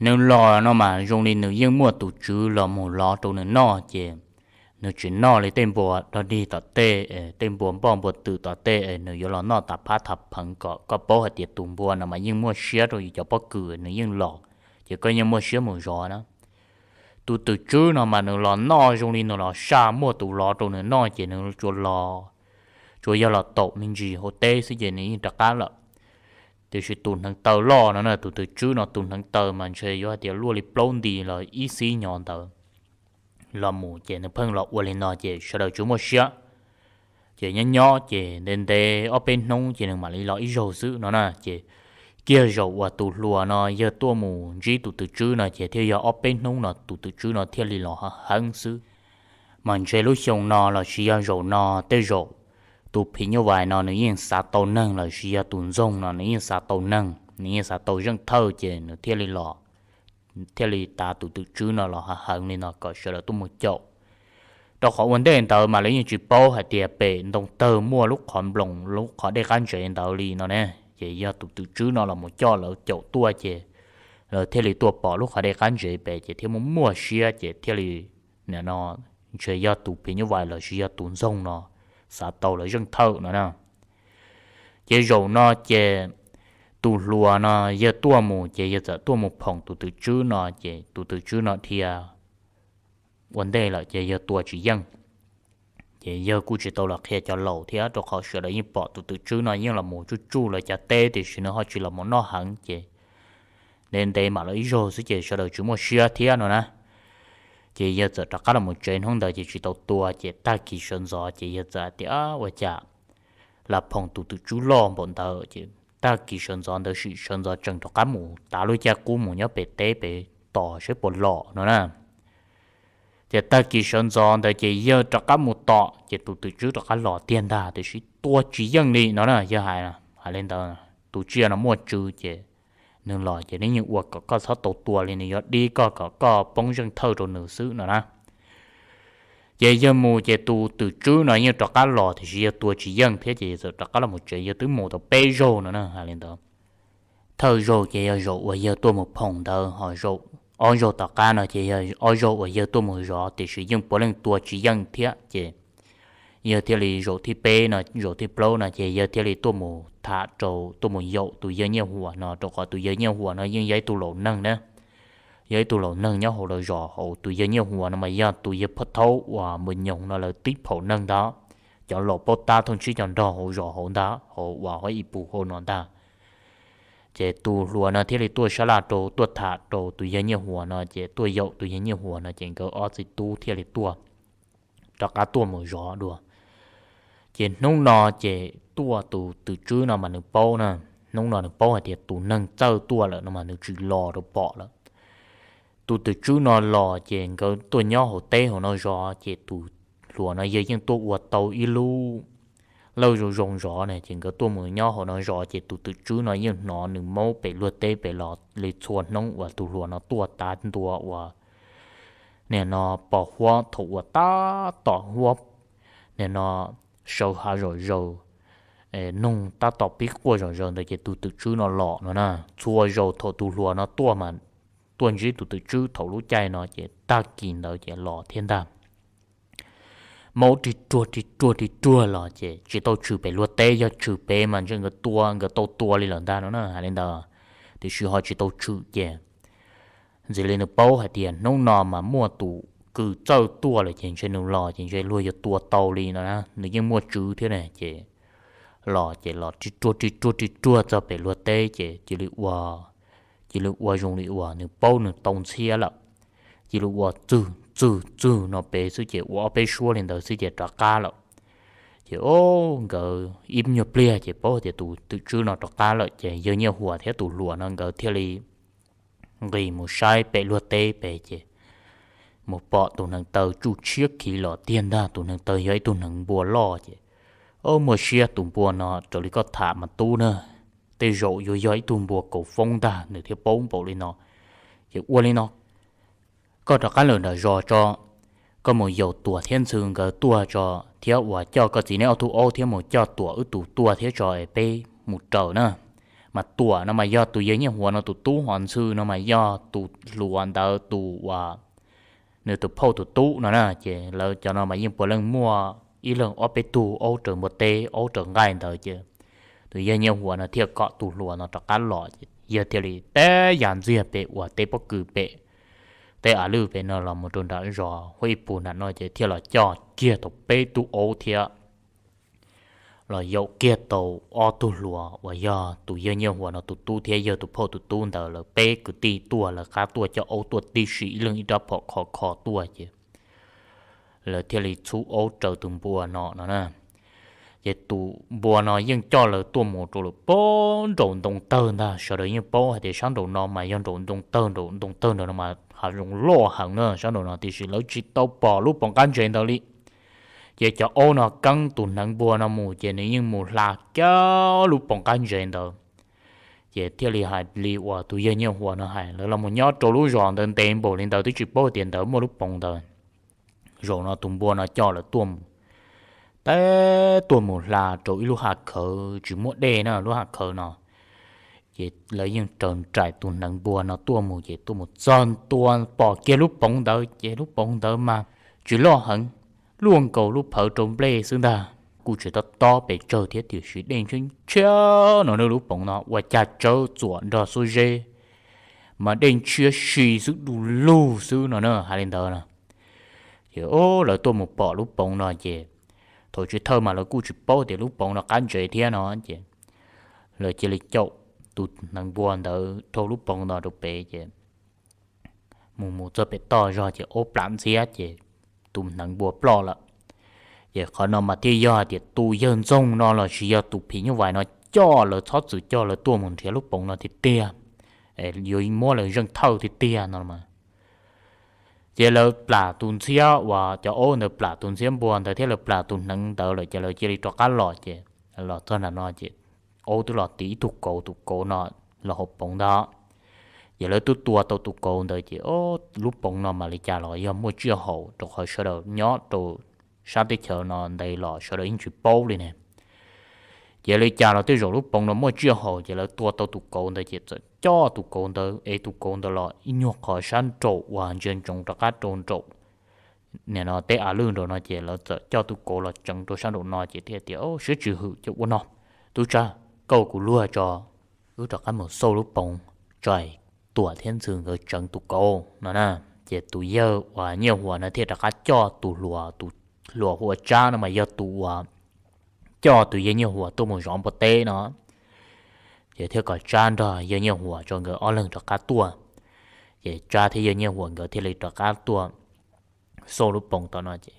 Nws los no mas zoo li nws yeej muaj tus tswv los mus lov rau nws noj ces nws tsis noj li tej npua dog dig tom tej, tej npua npoj npua twm tom tej es nws yuav los noj tas phab tas pheev kom koj paub hais tias tus npua no mas yeej muaj siab rau yus cov pob kws nws yeej los, ces koj yeej muaj siab mus zov na. Tus twm tswb no mas nws los noj zoo li nws los saj muaj tus lov rau nws noj ces nws tsuas los, tsuas yog los taum me ntsis hauv teb xwb ces nws yeej rov qab lawm. Tiam sis tus hneev taw loj no na, tus twm tswb no tus hneev taw mas ntshe yuav hais tias luaj li plaub nti los ib xib nyov ntawd los mus ces nws pheej los ua li no ces sawv daws tsis muaj siab. Ces nyob nyob ces ntev ntev ob peb hnub ces nws mam li los ib zaug xwb no na. Ces kiag zaum uas tus hluas no yawg tuaj mus ntsib tus twm tswb no ces thiaj yog ob peb hnub no tus twm tswb no thiaj li los heev xwb. Mas ntshe lub xyoo no los sis yog zaum no tej zaum tus phim nyuj vais no nws yeej xav tau neeg los sis yog tus ntxoog no nws yeej xav tau neeg, nws yeej xav tau zeej thawj ces nws thiaj li los, thiaj li tav tus twm tswb no los heev li no kom sawv daws tuaj mus caum. Rau qhov ua ntej ntawd mas lawv yeej tsis paub hais tias pem ntoo tawg muaj lub qhov nploos lub qhov dej qab ntsev ntawd li no ne. Ces yog tus twm tswb no los mus coj lawv caum tuaj ces lawv thiaj li tuaj pom lub qhov dej qab ntsev pem ces thiaj muaj muaj siab ces thiaj li, nim no ntshe yog tus phim nyuj vais los sis yog tus ntxoog no xav tau lawv zeej thawj no na. Ces zaum no ces tus hluas no yawg tuaj mus ces yawg txawm tuaj mus phoom tus twm tswb no ces tus twm tswb no dhia ua ntej lawm ces yawg tua tsis yeej. Ces yawg kuj tsis tau los qhia cov laus thiab rau qhov sawv daws yeej pom tus twm tswb no yeej los mus tsuj tsuj lawv cov teb tiam sis nws ho tsis los mus noj heev ces ntev ntev mam los ib zaug xwb ces sawv daws tsis muaj siab thiab no na. Ces yawg txawm rov qab los mus tsev hnub ntawd ces tsis tau tua ces tag kis sawv ntxov ces yawg txawm hais tias ua cas lam phoom tus twm tswb loj npaum ntawd ces tag kis sawv ntxov ntawd sim sawv ntxov tseem rov qab mus tav lub caij qub mus nyob pem teb pem tos saib puas los no na. Ces tag kis sawv ntxov ntawd ces yawg rov qab mus tom ces tus twm tswb rov qab los tiag ntag tiam sis tua tsis yeej li no na. Yawg hais, hais li ntawd, tus tsiaj no muaj tswv ces nws los ces nws yeej ua kom koj txhob tau tua li, nws yuav dib koj kom koj poob zeej thawj rau nws xwb no na. Ces yawg mus ces tus twm tswb no yeej rov qab los tiam sis yawg tua tsis yeej thiab ces yawg txawm rov qab los mus tsev. Yawg twb mus tau peb zaug no na, hais li ntawd. Thawj zaug ces yog zaum uas yawg tuaj mus phoom ntawd, ho zaum ob zaug tom qab no ces yog ob zaug uas yawg tuaj mus zov tiam sis yeej puav leej tua tsis yeej thiab ces yawg thiaj li zaum thib peb no, zaum thib plaub no ces yawg thiaj li tuaj mus tham rau, tuaj mus yaum tus yawg Nyiaj Huas no, rau qhov tus yawg Nyiaj Huas no yeej yog ib tug laus neeg na, yog ib tug laus neeg nyob hauv lawv zos hauv. Tus yawg Nyiaj Huas no mas yog tus yawg Phoj Thaub uas Npuas Nyoog no lawv tib phaum neeg ntag, cov laus paub tab thoob tsib cov nrog hauv zos hauv ntag, hauv uas huab ib pus hauv no ntag. Ces tus hluas no thiaj li tuaj sab laj rau, tuaj tham rau tus yawg Nyiaj Huas no ces tuaj yaum tus yawg Nyiaj Huas no ces nkawd ob txiv tub thiaj li tuaj, rov qab tuaj mus zov dua. Ces hnub no ces tuaj tus twm tswb no mas nws paub na, hnub no nws paub hais tias tus neeg txawj tuaj lawm no mas nws tsis los rau pom lawm. Tus twm tswb no los ces nkawd tuaj nyob hauv teb hauv no zov ces tus hluas no yawg yeej tuaj ua tau ib lub lawj zoo zoo zov ne, ces nkawd tuaj mus nyob hauv no zov ces tus twm tswb no yeej hnov nws maub pem luag teb pem los li txhua hnub uas tus hluas no tuaj tav ntua uas nim no pos huab thaum uas tab tom huab nim no sawv hav zom zaws, noog tab tom pib quaj zom zaws ntawd ces tus twm tswb no los no na. Txhua zaus thaum tus hluas no tuaj mas tuaj ntsib tus twm tswb thaum lub caij no ces tag kis ntawd ces los thiab ntag. Maub ri ruag ri ruag ri ruag los ces tsis tau tshwm pem luag teb, yog tshwm pem mas ntshe nkawd tua, nkawd tau tua li lawm ntag no na, hais li ntawd. Tiam sis ho tsis tau tshwm ces ntxim li nws paub hais tias hnub no mas muaj tus kws txawj tuaj lawm ces ntshe nws los ces ntshe luag yuav tua tau li no na, nws yeej muaj tswv thiab ne. Ces los ces los ri ruag ri ruag ri ruag txog pem luag teb ces cia li ua, cia li ua zoo li uas nws paub nws tau ntxhiab lawm, cia li ua txwg txwg txwg no pem xwb ces ua ob peb suab li ntawd xwb ces rov qab lawm. Ces o, nkawd ib nyuag pliag ces paub tias tus twm tswb no rov qab lawm ces yawg Nyiaj Huas thiab tus hluas no nkawd thiaj li nqis mus saib pem luag teb pem ces mus pom tus hneev taw tsuj tshiab khiv los tiag ntag. Tus hneev taw yog ib tug hneev npua loj ces, o, muaj siab tus npua no raws li koj tham mas tub na, tej zaum yuav yog ib tug npua kaus foob ntag, nws thiaj paub npaum li no. Ces ua li no, koj rov qab lawm nram zos tso, koj mus yaum Tuam thiab Ntxhw nkawd tuaj tso, thiab uas coj koj txiv neb ob tug aub thiab mus coj Tuam wb tus tuaj thiab tso es peb mus raws na. Mas Tuam no mas yog tus yawg Nyiaj Huas no tus tub, ho Ntxhw no mas yog tus hluas ntawd tus uas nws tus phauj tus tub no na. Ces lawv cov no mas yeej puav leej muaj ib leeg ob peb tug aub raws npua teb aub raws nqaij ntawd ces tus yawg Nyiaj Huas no thiaj kom tus hluas no rov qab los ces yawg thiaj li teb yas ntxiag pem uas teb pob kws pem, teb av lwj pem no los mus rau nram zos Huab Ib Pus nram no ces thiaj los coj kiag tau peb tug aub thiab los yaum kiag tau ob tug hluas uas yog tus yawg Nyiaj Huas no tus tub thiab yawg tus phauj tus tub ntawd, lawv peb kwv tij tuaj, lawv qab tuaj coj aub tuaj tib si ib leeg ib rab phom kho kho tuaj ces lawv thiaj li txhub aub raws tus npua no no na. Ces tus npua no yeej coj lawv tuaj mus rau lawm pem nraum ntoo tawg ntag. Sawv daws yeej paub hais tias sab nraum no mas yog nraum ntoo tawg, nraum ntoo tawg nraum no mas hav zoov loj heev na sab nraum no, tiam sis lawv tsis tau pom lub poov qab ntsev ntawd li. Ces cov aub no keeb tus hneev npua no mus ces nws yeej mus hla kiag lub poov qab ntsev ntawd. Ces thiaj li hais li uas tus yawg Nyiaj Huas no hais, lawv los mus nyob rau lub zos ntawd ntev npaum li ntawd twb tsis paub tias ntawd muaj lub poov ntawd. Zaum no tus npua no coj lawv tuaj mus, teb tuaj mus hla rau ib lub hav khawv tsis muaj dej na, lub hav khawv no. Ces lawv yeej raws nraim tus hneev npua no tuaj mus ces tuaj mus txog ntua pom kiag lub poov ntawd ces lub poov ntawd mas tsis loj heev, luaj nkaus lub phawv rau nplej xwb ntag. Kuj tsis tob tob pes tsawg thiab tiam sis dej ntshiab ntshiab no na, lub poov no ua cag tsawb txuam nrog xuab zeb mas dej ntshiab si xwb du lug xwb no na, hais li ntawd na. Ces lawv tuaj mus pom lub poov no ces thaum chiv thawj mas lawv kuj tsis paub tias lub poov no qab ntsev thiab no ces lawv cia li caum tus hneev npua ntawd dhau lub poov no rau pem ces mus mus txog pem toj zog ces aub plam ntxhiab ces tus hneev npua ploj lawm. Ces qhov no mas thiaj yog hais tias tus yawg ntxoog no los sis yog tus phim nyuj vais no coj lawv txhob txwm coj lawv tuaj mus nrhiav lub poov no tiag tiag, yuav muab lawv zeej thawj tiag tiag no mas. Ces lawv plam tus ntxhiab uas cov aub ntawd plam tus ntxhiab npua ntawd thiab lawv plam tus hneev ntawd lawm ces lawv cia li rov qab los ces los txog nram no ces aub twb los tiv ib tug kauv, tus kauv no los hauv poov ntag. Ces lawv twb tua tau tus kauv ntawd ces, o, lub poov no mas li cas los yog muaj tsiaj haus, rau qhov sawv daws nyob rau sab teb chaws no ntev los sawv daws yeej tsis paub li ne. Ces li cas los tej zaum lub poov no muaj tsiaj haus, ces lawv tua tau tus kauv ntawd ces txawm coj tus kauv ntawd, ev tus kauv ntawd los ib nyuag qhov sab nraum uas ntsia ntsoov rov qab rau nraum nim no tej av lwj nraum no, ces lawv txawm coj tus kauv los tseev rau sab nraum no ces thiaj tias, o, siab tsis hwm ces ua no, tub Tsab, koj kuv luag tso, wb rov qab mus xauj lub poov tso, Tuam thiab Ntxhw nkawd tseev tus kauv no na. Ces tus yawg uas Nyiaj Huas no thiaj rov qab coj tus hluas, tus hluas hu ua Tsab no mas yog tus uas coj tus yawg Nyiaj Huas tuaj mus zov npua teb no, ces thiaj kom Tsab nrog yawg Nyiaj Huas tso nkawd ob leeg rov qab tuaj. Ces Tsab thiab yawg Nyiaj Huas nkawd thiaj li rov qab tuaj xauj lub poov tom no ces,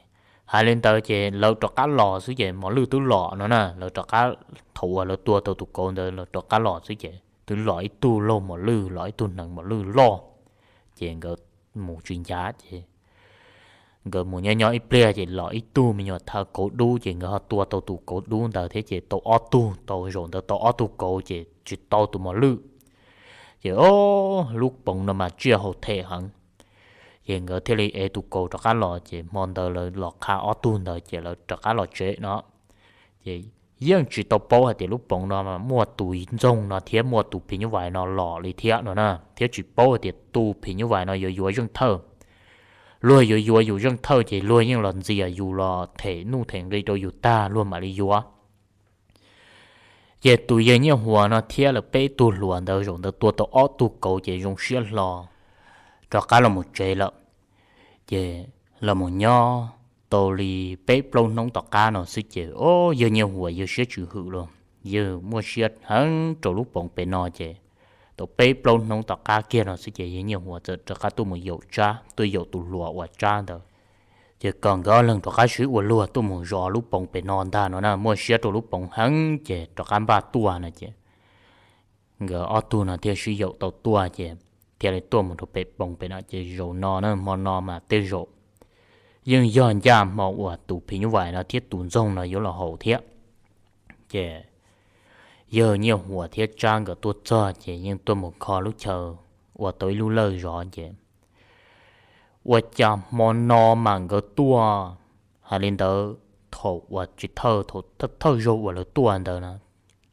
hais li ntawd ces lawv rov qab los xwb ces mos lwj twb los no na, lawv rov qab, thaum uas lawv tua tau tus kauv ntawd lawv rov qab los xwb ces twb los ib tug laug mos lwj, los ib tug hneev mos lwj loj. Ces nkawd mus tsis ncav ces nkawd mus nyob nyob ib pliag ces los ib tug me nyuam thav kauv dub, ces nkawd ho tua tau tus kauv dub ntawd thiab ces tau ob tug, tau zaum ntawd tau ob tug kauv ces tsis tau tus mos lwj. Ces, o, lub poov no mas tsiaj haus them heev. Ces nkawd thiaj li ev tus kauv rov qab los ces hmo ntawd lawv los qha ob tug ntawd ces lawv rov qab los tsev no. Ces yeej tsis tau paub hais tias lub poov no muaj tus ntxoog no thiab muaj tus phim nyuj vais no los li thiab no na, thiab tsis paub hais tias tus phim nyuj vais no yuav yuav Zeej Thawj. Luag yuav yuav yus Zeej Thawj ces luag yeej los ntxias yus los them nuj them nqi rau yus tag luag mam li yuav. Ces tus yawg Nyiaj Huas no thiab lawv peb tug hluas ntawd zaum ntawd tua tau ob tug kauv ces zoo siab hlo rov qab los mus tsev lawm. Ces los mus nyob tau li peb plaub hnub tom qab no xwb ces, o, yawg Nyiaj Huas yawg siab tsis hwm los yawg muaj siab heev rau lub poov pem no ces tau peb plaub hnub tom qab kiag no xwb ces yawg Nyiaj Huas txawm rov qab tuaj mus yaum Tsab, tuaj yaum tus hluas uas Tsab ntawd. Ces kom nkawd ob leeg rov qab sib ua luag tuaj mus zov lub poov pem no ntag no na, muaj siab rau lub poov heev ces rov qab npaj tuaj no ces nkawd ob tug no thiaj sib yaum tau tuaj ces thiaj li tuaj mus rau pem poov pem no ces zaum no na, hmo no mas tej zaum yeej yog ncaj hmo uas tus phim nyuj vais no thiab tus ntxoog no yuav los haus thiab. Ces yawg Nyiaj Huas thiab Tsab nkawd tuaj txog ces yeej tuaj mus kho lub chaw ua tau ib lub lawj zov ces ua cas hmo no mas nkawd tuaj, hais li ntawd thaum uas tsis thawj, thaum thawj zaug uas lawv tuaj ntawd na,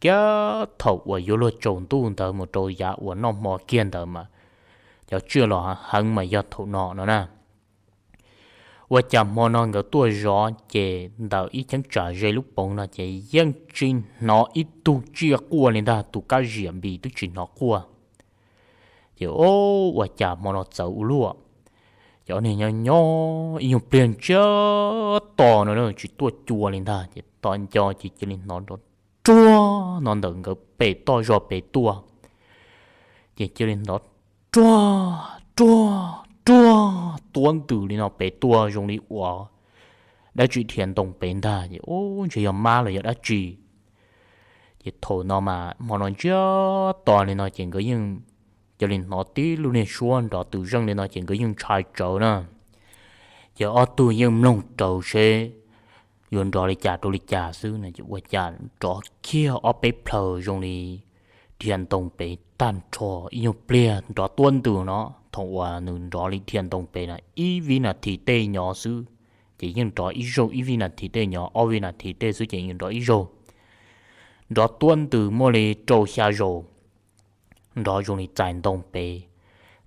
kiag thaum uas yuav luag tsaus ntuj ntawd mus rau yav uas noj hmo kiag ntawd mas cov tsiaj los heev mas yog thaum no no na. Ua cas hmo no nkawd tuaj zov ces ntawm ib cheeb tsam ze lub poov no ces yeej tsis hnov ib tug tsiaj quaj li ntag, tus kab ziam npis twb tsis hnov quaj. Ces, o, ua cas hmo no txawv ua luaj. Ces ob niag nyob nyob ib nyuag pliag ntsiag to no tsis tuaj cua li ntag ces tos nco ces cia li hnov nrov ruag no ntawm nkawd pem toj zog pem tuaj. Ces cia li hnov ruag ruag ruag tuab ntws li no pem tuaj zoo li uas dab tsi dhia ntoo pem ntag ces, o, ntshe yog mab los yog dab tsi. Ces thaum no mas hmo no ntsiag to li no ces nkawd yeej cia li hnov tib lub niag suab nrov twm zeej li no ces nkawd yeej ntshai tsawv na. Ces ob tug yeej mloog raws seb yuav nrov li cas rau li cas xwb no ces ua cas nrov kiag ob peb plhaws zoo li dhia ntoo pem tag nrho ib nyuag pliag nrov tuab ntws no. Thaum uas nws nrov li dhia ntoo pem na ib vib nas this tej nyob xwb, ces yeej nrov ib zaug, ib vib nas this tej nyob, ob vib nas this tej xwb ces yeej nrov ib zaug. Nrov tuab ntws muaj li rau xya zaus, nrov zoo li txais ntoo pem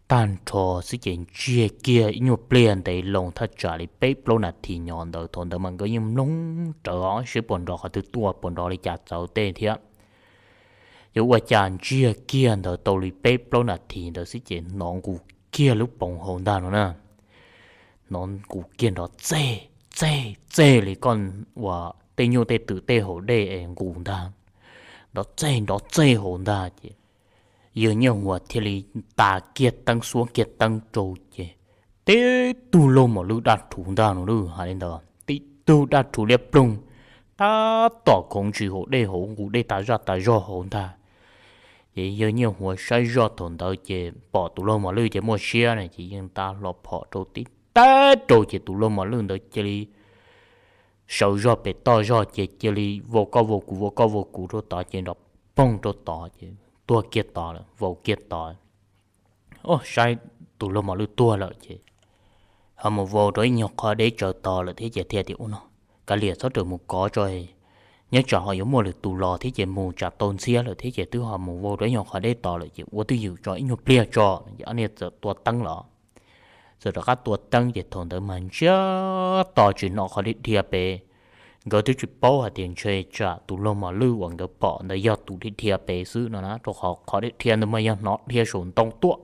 tag nrho xwb ces ntsiag kiag ib nyuag pliag ntev loo thaj tsam li peb plaub nas this nyob ntawd. Thaum ntawd mas nkawd yeej mloog rawv os seb puas nrov qhov twg tuaj, puas nrov li cas txawv tej thiab. Ces ua cas ntsiag kiag ntawd tau li peb plaub nas this ntawd xwb ces hnov nqus kiag lub poov hauv ntag no na. Hnov nqus kiag nrov txeg txeg txeg li koj uas tej nyuj tej twm tej haus dej es nqus ntag, nrov txeg nrov txeg hauv ntag ces yawg Nyiaj Huas thiaj li tas kiag teeb xuab kiag teeb rau ces tib tug laug mos lwj daj rhuv ntag no lawm. Hais li ntawd tib tug daj rhuv liab ploog tab tom khoov ntsis haus dej hauv, nqus dej tas zaj tas zog hauv ntag. Ces yawg Nyiaj Huas saib zoj thaum ntawd ces pom tus laug mos lwj ces muaj siab na ces yeej nta hlo phom rau tib tag rau ces tus laug mos lwj ntawd cia li sawv zog pem toj zog ces cia li vau koj vau kuv vau koj vau kuv rau tod ces nrov poog rau tod ces tuag kiag tod lawm, vau kiag tod. Ua saib tus luag mos lwj tuag lawm ces ho mus vau rau ib nyuag qhov deb tsawv tos lawm thiab ces thiaj tias, Ua no, kav liam txhob rawm mus kov tso, nyob tsam ho yuav muaj lwm tus los thiab ces mus tsam tau ntxhiab lawm thiab ces twb ho mus vau rau ib nyuag qhov deb tos lawm ces ua twj ywm tso ib nyuag pliag tso. Ces ob niag txawm tua teeb los, txawm rov qab tua teeb ces thaum ntawd mas ntsiag to tsis hnov qhov dhia pem. Nkawd twb tsis paub hais tias ntshe tsam tus luag mos lwj uas nkawd pom ntawd yog tus dhia pem xwb no na, rau qhov qhov dhia ntawd mas yog hnov dhia saum ntoo tuaj,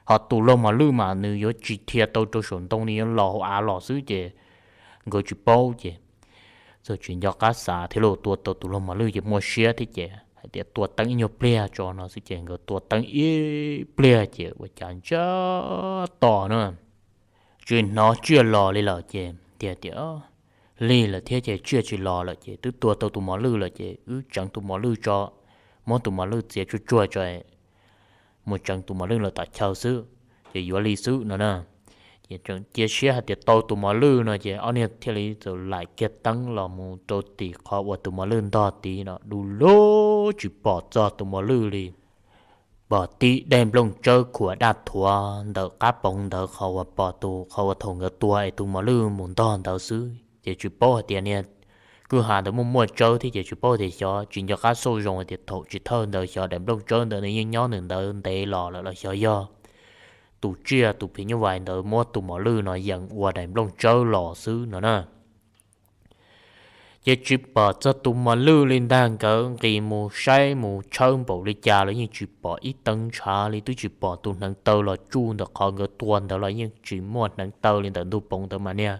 ho tus luag mos lwj mas nws yuav tsis dhia tau rau saum ntoo, nws yuav los hauv av los xwb ces nkawd tsis paub ces txawm tsis nco qab xav thiab los tua tau tus luag mos lwj ces muaj siab thiab ces hais tias tua teeb ib nyuag pliag tso no xwb ces nkawd tua teeb ib pliag ces ua cas ntsiag to na, tsis hnov tsiaj los li lawm ces thiaj tias, Lig lawm thiab ces tsiaj tsis los lawm ces twb tua tau tus mos lwj lawm ces wb tseev tus mos lwj tso, muab tus mos lwj txiav tsuag tsuag tso mus tseev tus mos lwj lawm tom chaw xwb, ces yuav li xwb no na. Ces tseem cia siab hais tias tau tus mos lwj no ces ob niag thiaj li txawm laim kiag teeb los mus rau tim qhov uas tus mos lwj ntog tid no, du lug tsis pom txog tus mos lwj li. Pom tib daim nplooj tsawb khuam daj thuav ntawm qab poov ntawd, qhov uas pom tus, qhov uas thaum nkawd tua es tus mos lwj mus ntog ntawd xwb ces tsis paub hais tias niag kwj ha ntawd muaj muaj tsawb thiab ces tsis paub tias xyov, tsis nco qab xauj zoo hais tias thaum tsis thawj ntawd xyov daim nplooj tsawb ntawd nws yeej nyob ntawm ntawd ntev los lawm los xyov yog tus tsiaj tus phim nyuj vais ntawd muab tus mos lwj no yees ua daim nplooj tsawb los xwb no na. Ces tsis pom txog tus mos lwj li ntag, nkawd nqis mus saib mus tshawb npaum li cas los yeej tsis pom ib teev ntshav li, twb tsis pom tus hneev taw los tsuj ntawm qhov nkawd tua ntawd los yeej tsis muaj hneev taw li, ntawm ntug poov ntawd mas niag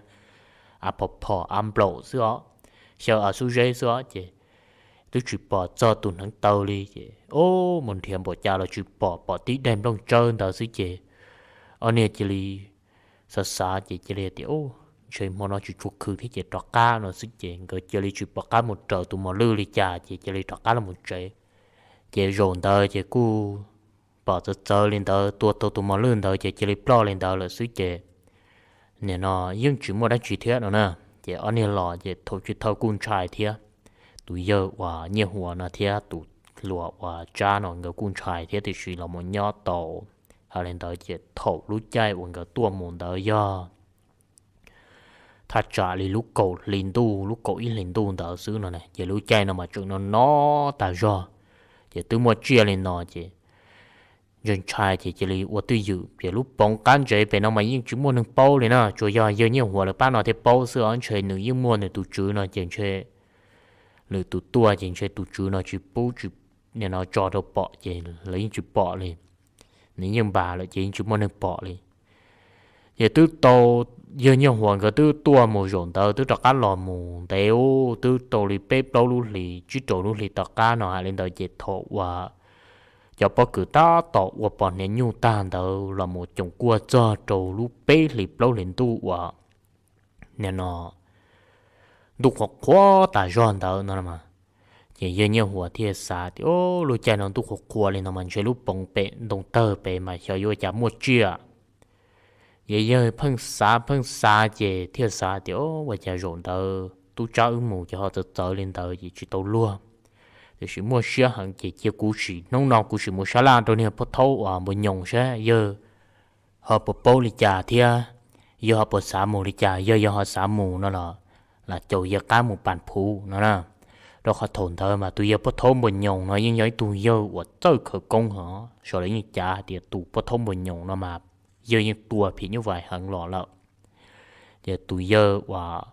a phom phom a nplaum xwb os, xyaw a xub zeb xwb os ces twb tsis pom txog tus hneev taw li ces mus nrhiav npaum cas los tsis pom, pom tib daim nplooj tsawb ntawd xwb ces ob niag cia li xav xav ces cia li tias, Ntshe hmo no tsis tshua khwv thiab ces rov qab no xwb ces nkawd cia li tsis pom qab mus raws tus mos lwj li cas ces cia li rov qab los mus tsev. Ces zaum ntawd ces kuj pom txawv txawv li ntawd, tua tau tus mos lwj ntawd ces cia li ploj li ntawd lawm xwb ces nim no yeej tsis muaj dab tsi thiab no na. Ces ob niag los ces thaum tsis thawj kuj ntshai thiab, tus yawg uas Nyiaj Huas no thiab tus hluas uas Tsab no nkawd kuj ntshai thiab, tiam sis los mus nyob tau hais li ntawd ces thaum lub caij uas nkawd tuaj mus ntawd yog thaj tsam li lub kaum hli ntuj, lub kaum ib hlis ntuj ntawd xwb no na. Ces lub caij no mas tseem no no tas zog, ces twb muaj tsiaj li no ces ntshai ntshai ces cia li ua twj ywm. Ces lub poov qab ntsev pem no mas yeej tsis muaj neeg paub li na, tsuas yog yawg Nyiaj Huas lawv pab no thiaj paub xwb os. Ntshe nws yeej muaj nws tus tswv no ces ntshe lwm tus tuaj ces ntshe tus tswv no tsis pub tsis, nim no tso rau pom ces lawv yeej tsis pom li. Nws yeej npam lawm ces yeej tsis muaj neeg pom li. Ces twb tau, yawg Nyiaj Huas nkawd twb tuaj mus zaum ntawd twb rov qab los mus ntev ub, twb tau li peb plaub lub hlis tsib rau lub hlis tom qab no hais li ntawd ces thaum uas cov pob kws tab tom ua pos hniav nyuj tag ntawd los mus coom kuaj txog rau lub peb hlis plaub hlis ntuj uas nim no ntuj qhuav qhuav tas zog ntawd no mas, ces yawg Nyiaj Huas thiaj xav tias, Lub caij no ntuj qhuav qhuav li no mas ntshe lub poov pem ntoo tawg pem mas xyov yuav ua cas muaj tsiaj. Ces yawg pheej xav pheej xav ces thiaj xav tias, Ua cas zaum ntawd tub Tsab wb mus ces ho txawv txawv li ntawd ces tsis tau luag. Tiam sis muaj siab heev ces cia kuv sim, hnub no kuv sim mus sab laj rau niag Pov Thaub uas Npus Nyoos saib yawg ho puas paub li cas thiab yawg ho puas xav mus li cas. Yog yawg ho xav mus no los lam caum yawg qab mus Pas Phuv no na. Rau qhov thaum ntawd mas tus yawg Pov Thaub Npus Nyoos no yeej yog ib tug yawg uas txawj khawv koob hos, sawv daws yeej cav hais tias tus Pov Thaub Npus Nyoos no mas yawg yeej tua phim nyuj vais heev los lawm. Ces tus yawg uas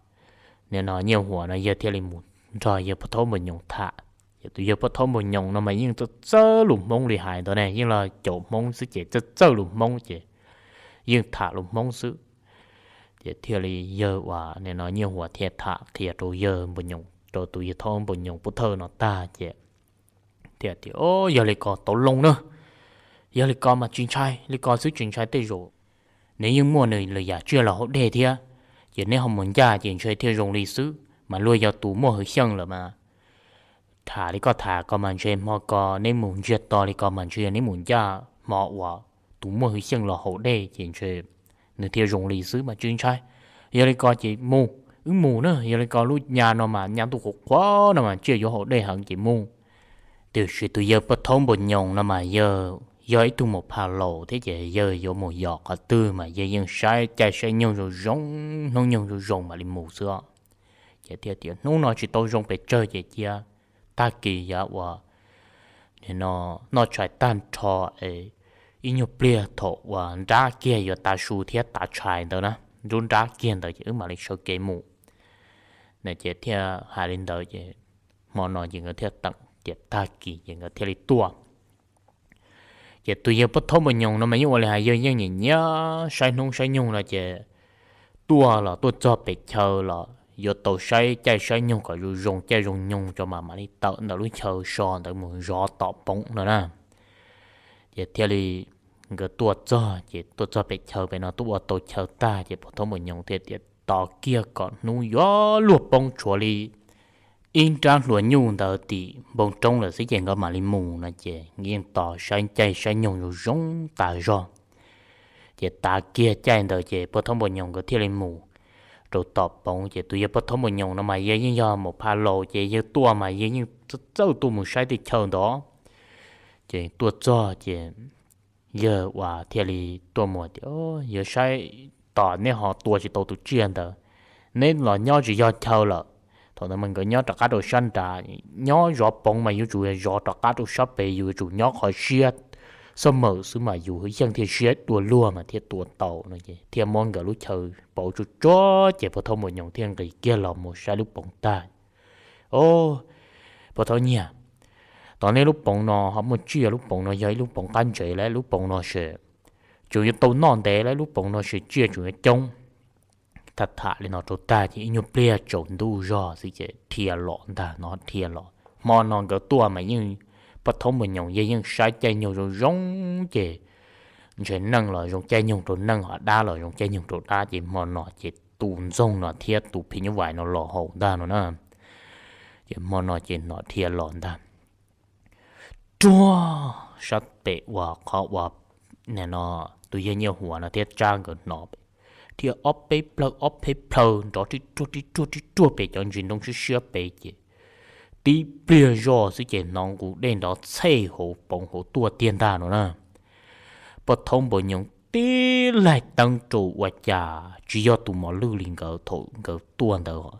nim no Nyiaj Huas no yawg thiaj li mus nrog yawg Pov Thaub Npus Nyoos tham. Ces tus yawg Pov Thaub Npus Nyoos no mas yeej txawj txawj lus Hmoob li hais ntawd ne, yeej los caum Hmoob xwb ces txawj txawj lus Hmoob ces yeej tham lus Hmoob xwb. Ces thiaj li yawg uas nim no Nyiaj Huas thiaj tham qhia rau yawg Npus Nyoos, rau tus yawg Pov Thaub Npus Nyoos pov thawj no tag ces thiaj tias, Yog li ko tau loo na, yog li ko mas tsis ntshai, li ko xwb tsis ntshai, tej zaum nws yeej muaj nws lwm yam tsiaj los hauv dej thiab, ces neb ho mus ncaj ces ntshe thiaj zoo li xwb. Mas luag yog tus muaj hwj xyeej lawm mas tham li koj tham ko mas ntshe hmo ko neb mus ntsiag to li ko mas ntshe yog neb mus ncaj hmo uas tus muaj hwj xyeej los hauv dej ces ntshe nws thiaj zoo li xwb mas tsis ntshai. Yog li ko ces mus, wb mus na, yog li ko lub nyab no mas nyab ntuj qhuav qhuav no mas tsiaj yuav hauv dej heev ces mus. Tiam sis tus yawg Pov Thaub Npus Nyoos no mas yawg yog ib tug mus pha laus thiab ces yawg yuav mus yos qhov twg mas yawg yeej saib caij saib nyoog zoo zoo, hnub nyoog zoo zoo mam li mus xwb. Ces thiaj tias hnub no tsis tau zoo pes tsawg ces cia tag kis yav uas noj tshais tag nrho es ib nyuag pliag thaum uas nrab kiag yuav tav su thiab tav tshais ntawd na, nruab nrab kiag ntawd ces wb mam li sawv kev mus. Ces thiaj hais li ntawd ces hmo no ces nkawd thiaj teem tias tag kis ces nkawd thiaj li tuaj. Ces tus yawg poj thab npua nyoos no mas yeej ua li hais yawg yeej nyiam nyiam saib hnub saib nyoog no ces tuaj los tuaj txog pem chaw los yuav tau saib caij saib nyoog kom zoo zoo caij zoo nyoog tso mas mam li tawm ntawm lub chaw so ntawd mus zov tom poov no na. Ces thiaj li nkawd tuaj txog ces tuaj txog pem chaw pem no tuaj ua tau chaw tag ces poj thab npua nyoos thiaj tias tos kiag kom hnub yuav luag poob tshuav li ib nrab hlua nyuj ntawd tim npoo roob lawm xwb ces nkawd mam li mus no ces yeej tos saib caij saib nyoog zoo zoo tas zog. Ces tav kiag caij ntawd ces poj thab npua nyoos nkawd thiaj li mus rau tom poov ces tus yawg poj thab npua nyoos no mas yawg yeej yog mus pha laus ces yawg tuaj mas yawg yeej txawj tuaj mus saib tej chaw ntawd. Ces tuaj txog ces yawg ua thiaj li tuaj mus tias, Yawg saib, tos neb ho tua tsis tau tus tsiaj ntawd, neb los nyob tsis yog chaw lawm. Thaum ntawd mas nkawd nyob rov qab rau sab nrad, nyob zov poov mas yuav tsum zov rov qab rau sab pem, yus yuav tsum nyob qhov siab xab mawm xwb mas yus yeej thiaj siab dua luag mas thiaj tua tau no ces thiaj muab nkawd lub chaw pauv tsuag tsuag ces poj thab npua nyoos thiaj nqis kiag los mus saib lub poov tag. O, poj thab nyiaj, tos neb lub poov no ho muaj tsiaj, lub poov no yog ib lub poov qab ntsev lawm, lub poov no ces tseem yuav tau noj ntev lawm, lub poov no ces tsiaj tseem yuav coob. Tham tham li no rau tag ces ib nyuag pliag tsaus ntuj zog xwb ces dhia los ntag no, dhia los. Hmo no nkawd tuaj mas yeej poj thab npua nyoos yawg yeej saib caij nyoog zoo zoo ces ntshe neej los zoo caij nyoog rau neej, ho dab los zoo caij nyoog rau dab ces hmo no ces tus ntxoog no thiab tus phim nyuj vais no los haus ntag no na. Ces hmo no ces hnov dhia los ntag. Ruag sab pem uas qhov uas tus yawg Nyiaj Huas no thiab Tsab nkawd hnov, dhia ob peb plhaw ob peb plhaw nrov rib ruag rib ruag rib ruag pem cov ntsis ntoo siab siab pem ces tib pliag zoj xwb ces hnov nqus dej nrov txhej hauv poov hauv tuaj tiag ntag no na. Poj thab npua nyoos tib laig teeb rau ua cas tsis yog tus mos lwj li nkawd thaum nkawd tuaj ntawd,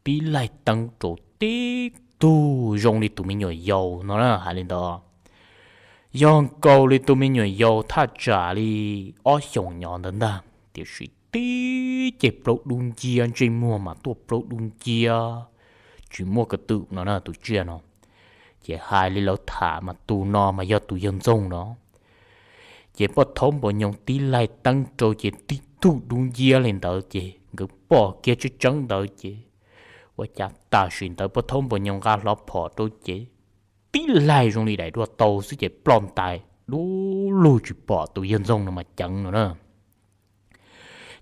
tib laig teeb rau tib tug zoo li tus me nyuam yaus no na, hais li ntawd. Yog nkaus li tus me nyuam yaus thaj tsam li ob xyoos nyob ntawd ntag, tiam sis tib ceg plaub dub nciab, ntsej muag mas tuaj plaub dub nciab, tsis muaj ko tw no na tus tsiaj no. Ces hais li lawv tham mas tus no mas yog tus yawg Ntxoog no. Ces poj thab npua nyoos tib laig teeb rau ces tib tug dub nciab li ntawd ces nkawd pom kiag tseeb tseeb ntawd ces ua cas tam sim ntawd poj thab npua nyoos nqa hlo phom rau ces tib laig zoo li daim duaj tau xwb ces ploj ntais dub lug tsis pom tus yawg Ntxoog no mas ceev no na.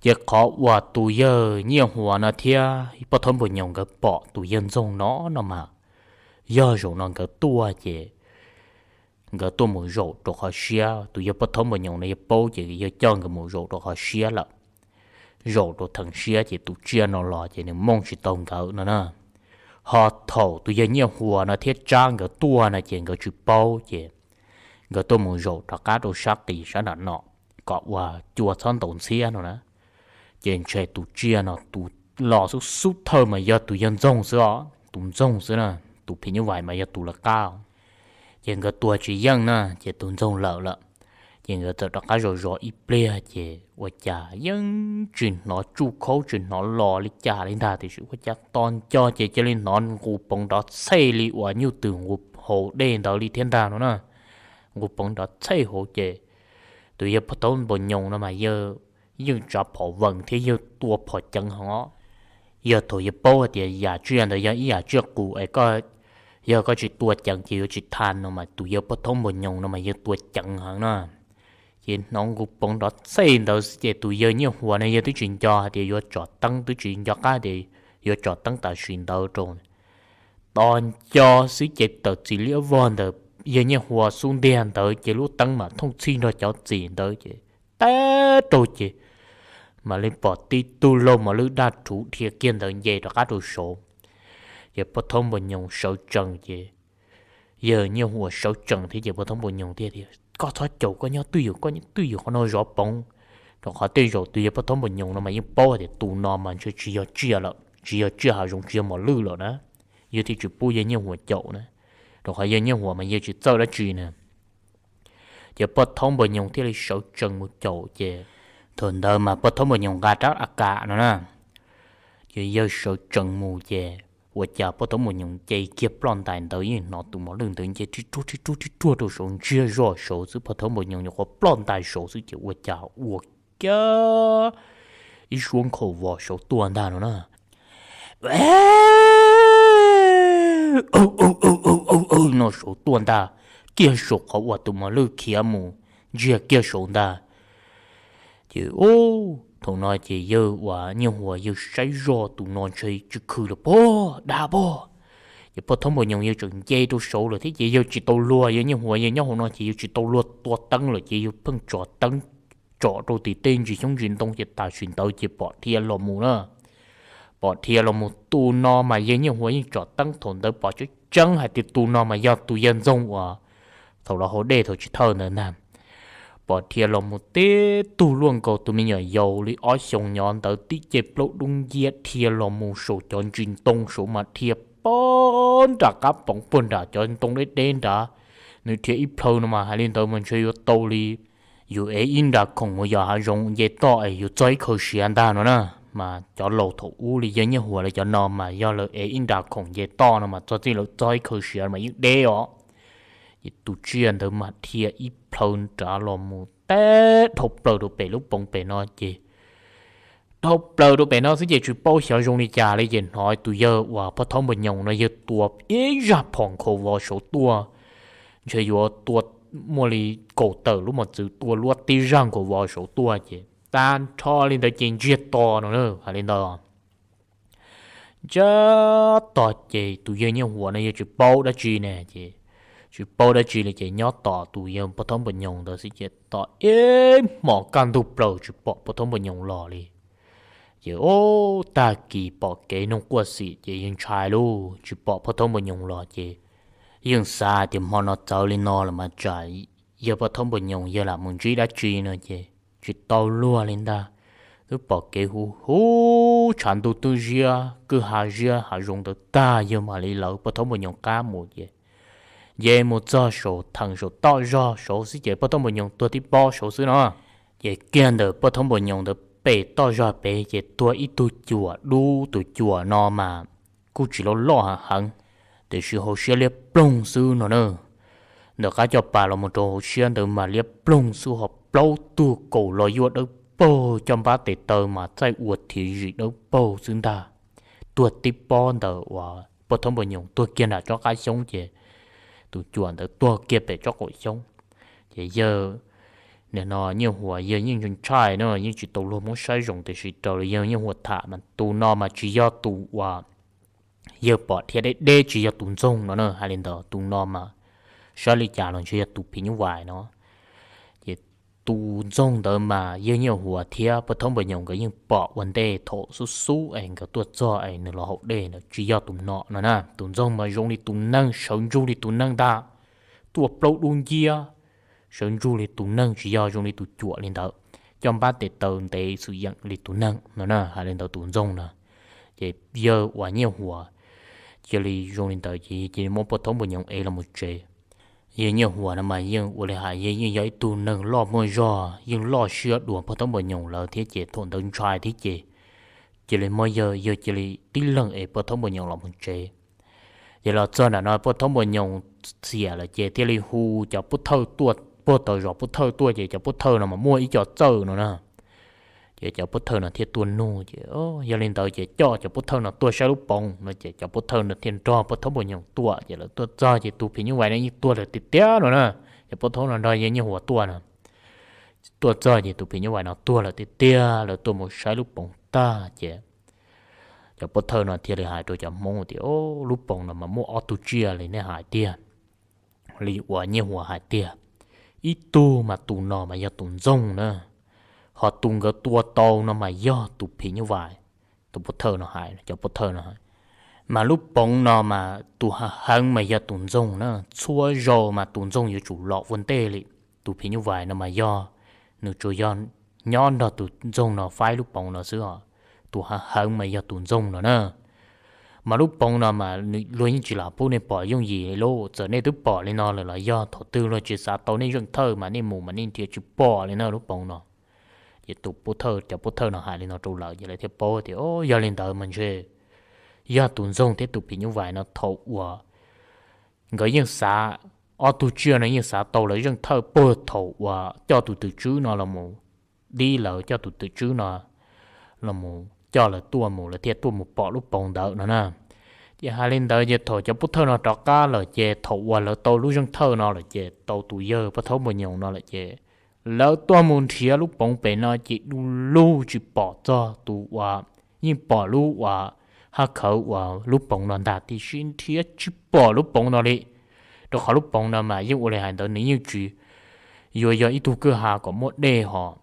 Ces qhov uas tus yawg Nyiaj Huas no thiab poj thab npua nyoos nkawd pom tus yawg Ntxoog no no mas yog zaum no nkawd tuaj ces nkawd tuaj mus zaum rau qhov siab, tus yawg poj thab npua nyoos no yawg paub ces yawg coj nkawd mus zaum rau qhov siab lawm. Zaum rau theem siab ces tus tsiaj no los ces nws mooj tsis tau nkawd no na. Ho thaum tus yawg Nyiaj Huas no thiab Tsab nkawd tuaj no ces nkawd tsis paub ces nkawd tuaj mus zaum rov qab rau sab qis sab nram no kom ua cua txhob ntaus ntxhiab no na. Ces ntshe tus tsiaj no tus los xub xub thawj mas yog tus yawg Ntxoog xwb os, tus Ntxoog xwb na, tus phim nyuj vais mas yog tus lawv qab. Ces nkawd tua tsis yeej na ces tus Ntxoog lawm lawm. Ces nkawd txawm rov qab zov zov ib pliag ces ua cas yeej tsis hnov tsuj khaub tsis hnov los li cas li ntag, tiam sis ua cas tos nco ces cia li hnov nqus poov nrov txhej li uas nyuj twm nqus hauv dej ntawd li thiab ntag no na. Nqus poov nrov txhej hauv ces tus yawg poj thab npua nyoos no mas yawg yeej tsav phom vees thiab yawg tua phom ceev heev os. Yog thaum yawg paub hais tias yam tsiaj ntawd yog ib yam tsiaj qus es koj, yog koj tsis tua ceev ces yuav tsis tha no mas tus yawg poj thab npua nyoos no mas yawg tua ceev heev na. Ces hnov nqus poov nrov txhej ntawd xwb ces tus yawg Nyiaj Huas no yawg twb tsis nco hais tias yuav tsom teeb, twb tsis nco qab tias yuav tsom teeb tam sim ntawd rau. Tos nco xwb ces tawm txim liab vog ntawm yawg Nyiaj Huas xub ntiag ntawd ces lub teeb mas thooj txhij nrog cov txim ntawd ces teb rau ces mam li pom tib tug laug mos lwj daj rhuv dhia kiag ntawd nce rov qab rau saud. Ces poj thab npua nyoos sawv tsees ces yawg Nyiaj Huas sawv tsees thiab ces poj thab npua nyoos thiaj tias, koj txhob caum, koj nyob twj ywm, koj nyob twj ywm qhov no zov poov. Rau qhov tej zaum tus yawg pog thaub npus nyoos no mas yeej paub hais tias tus no mas ntshe tsis yog tsiaj lawm, tsis yog tsiaj hav zoov, tsis yog mos lwj lawm na, yawg thiaj tsis pub yawg Nyiaj Huas caum na. Rau qhov yawg Nyiaj Huas mas yawg tsis txawj dab tsi na. Ces pog thaub npus nyoos thiaj li sawv tsees mus caum ces thaum ntawd mas pog thaub npus nyoos nqa rab a kam no na. Ces yawg sawv tsees mus ces ua cas pog thaub npus nyoos nce kiag ploj ntais ntawd yeej hnov tus mos lwj ntawd nce rib ruag rib ruag rib ruag rau saud ntsiag zog saud xwb, pog thaub npus nyoos nyuam qhuav ploj ntais saud xwb ces ua cas ua kiag ib suab nkhaus vos saud tuaj ntag no na. No saud tuaj ntag, kiag saum qhov uas tus mos lwj khiav mus ntsiag kiag saud ntag. Ces thaum no ces yawg uas Nyiaj Huas yawg saib zoj tus no ntshe tsis khwm lawm pob, dab pob. Ces pog thaub npus nyoos yawg tseem nce rau saud lawm thiab ces yawg tsis tau luag, yawg Nyiaj Huas yawg nyob hauv no ces yawg tsis tau luag tua teeb lawm ces yawg pheej tso teeb tsom rau tim tej ntsis xyoob ntsis ntoo ces tam sim ntawd ces pom dhia los mus na. Pom dhia los mus tus no mas yawg Nyiaj Huas yeej tsom teeb thaum ntawd pom tseeb tseeb hais tias tus no mas yog tus yawg Ntxoog uas thaum los haus dej thaum chiv thawj ntawd ntag. Pom dhia los mus tib tug luaj nkaus tus me nyuam yaus li ob xyoos nyob ntawd tib ce plaub dub nciab dhia los mus saum cov ntsis ntoo saud mas dhia puag nram qab poov puag nram cov ntoo deb deb nrad. Nws dhia ib plhaw no mas hais li ntawd mas ntshe yuav tau li yus ev ib nra khoom mus yos hav zoov nce toj es yus txog ib khaws siav ntag no na. Mas cov laus thaum ub li yawg Nyiaj Huas lawv cov no mas yog lawv ev ib nra khoom nce toj no mas txog txij lawv txog ib khaws siav mas yeej deb os. Ces tus tsiaj ntawd mas dhia ib plhaw nrad los mus teb dhau plaws rau pem lub poov pem no ces dhau plaws rau pem no xwb ces tsis paub xyov zoo li cas li ces hnov tus yawg uas pog thaub npus nyoos no yawg tua ib zaj phom nkhaus vos saud tuaj, ntshe yuav tua muaj li kaum tawm lub mos txwv tua luab tib zaj nkhaus vos saud tuaj ces tag nrho li ntawd ces ntsiag to no na, hais li ntawd. Ntsiag to ces tus yawg Nyiaj Huas no yawg tsis paub dab tsi ne ces tsis paub dab tsi li ces nyob tos tus yawg pog thaub npus nyoos ntawd xwb ces tos ib hmos kaj ntug plaws tsis pom pog thaub npus nyoos los li. Ces ub, tag kis pom kev noog quaj xim ces yawg ntshai lauj, tsis pom pog thaub npus nyoos los ces yeej xav tias hmo no txawv li no los mas tsam yawg pog thaub npus nyoos yawg lam mus ntsib dab tsi no ces tsis tau luag li ntag. Twb pom kev huv huv tshav ntuj twb ziab kwj ha ziab hav zoov ntawd tag yawg mam li lawv pog thaub npus nyoos qab mus ces nce mus txog saum theem saum toj zog saud xwb ces pog thaub npus nyoos tuag tib pob saud xwb no. Ces kiag ntawm pog thaub npus nyoos ntawd pem toj zog pem ces tuag ib tug cuam dub, tus cuam no mas kuj tsis loj loj heev, tiam sis hauv siab liab ploog xwb no na. Ntawm qab cov pas los mus rau hauv siab ntawd mas liab ploog xwb, ho plaub tug kaus los yuaj dawb paug, coj npab tes taw mas txaij ua thiv zim dawb paug xwb ntag. Tuag tib pob ntawm uas pog thaub npus nyoos tuag kiag nram tsob qab xyoob ces tus cuam ntawd tuag kiag pem tsob qaum xyoob. Ces yawg, nim no Nyiaj Huas yawg yeej ntshai no yeej tsis tau luag muab saib zoo tiam sis raws li yawg Nyiaj Huas tham mas tus no mas tsis yog tus uas yawg pom dhia deb deb, tsis yog tus ntxoog no na, hais li ntawd tus no mas saib li cas los ntshe yog tus phim nyuj vais no. Ces tus ntxoog ntawd mas yawg Nyiaj Huas thiab pog thaub npus nyoos nkawd yeej pom ua ntej thaum xub xub es nkawd tuaj txog es nws los haus dej ntawd tsis yog tus no no na. Tus ntxoog mas zoo li tus neeg, sawv ntsug li tus neeg ntag, tuaj plaub dub nciab, sawv ntsug li tus neeg tsis yog zoo li tus cuam li ntawd, coj npab tes taw ntev xwm yeem li tus neeg no na, hais li ntawd tus ntxoog na. Ces yawg uas Nyiaj Huas cia li zoo li ntawd ces cia li muab pog thaub npus nyoos ev los mus tsev. Yawg Nyiaj Huas no mas yeej ua li hais yeej yeej yog ib tug neeg loj muaj zog, yeej loj siab dua pog thaub npus nyoos lawv thiab ces thaum ntawd ntshai thiab ces cia li muab yawg, yawg cia li tib leeg ev pog thaub npus nyoos los mus tsev. Ces los txog nram no pog thaub npus nyoos xiam lawm ces thiaj li hu cov pub thawj tuaj, puag tau zos pub thawj tuaj ces cov pub thawj no mas muaj ib co txawj no na. Ces cov pub thawj no thiaj tuaj nug ces yog li ntawd ces coj cov pub thawj no tuaj saib lub poov no ces cov pub thawj no thiaj nrog pog thaub npus nyoos tuaj ces lawv tuaj txog ces tus phim nyuj vais no yeej tuag lawm tiag tiag no na. Cov pub thawj no nrog yawg Nyiaj Huas tuaj no, tuaj txog ces tus phim nyuj vais no tuag lawm tiag tiag, lawv tuaj mus saib lub poov tag ces cov pub thawj no thiaj li hais rau cov Hmoob tias, Lub poov no mas muaj ob tug tsiaj li nej hais tiag, li uas Nyiaj Huas hais tiag. Ib tug mas tus no mas yog tus ntxoog na, ho tus nkawd tua tau no mas yog tus phim nyuj vais. Tus pub thawj no hais, cov pub thawj no hais, mas lub poov no mas tus heev mas yog tus ntxoog na, txhua zaus mas tus ntxoog yuav tsum los ua ntej li. Tus phim nyuj vais no mas yog, nws tsuas yog nyob nrog tus ntxoog no faib lub poov no xwb os. Tus hav heev mas yog tus ntxoog no na. Mas lub poov no mas luag yeej tsis lam pub nej pom yooj yim li lauj. Txawm nej twb pom li no lawm los yog thaum twg luag tsis xav tau nej zeej thawj mas nej mus mas nej nrhiav tsis pom li na lub poov no. Ces tus pov thawj, cov pov thawj no hais li no rau lawv ces lawv thiaj paub tias, o, yog li ntawd mas ntshe yog tus ntxoog thiab tus phim nyuj vais no thaum uas nkawd yeej xav, ob tug tsiaj no yeej xav tau lawv zeej thawj puag thaum uas coj tus twm tswb no los mus, dib lawv coj tus twm tswb no los mus coj lawv tuaj mus, lawv thiaj tuaj mus pom lub poov ntawd no na. Ces hais li ntawd ces thaum cov pov thawj no rov qab lawm ces thaum uas lawv tau lub zeej thawj no lawm ces tau tus yawg pov thawj npua nyoos no lawm ces lawv tuaj mus nrhiav lub poov pem no ces du lug tsis pom txog tus uas, yeej pom lub uas haj khawv uas lub poov no ntag tiam sis nrhiav tsis pom lub poov no li. Rau qhov lub poov no mas yeej ua li hais ntawd nws yeej tsis yuav yog ib tug kwj ha kom muaj dej hos.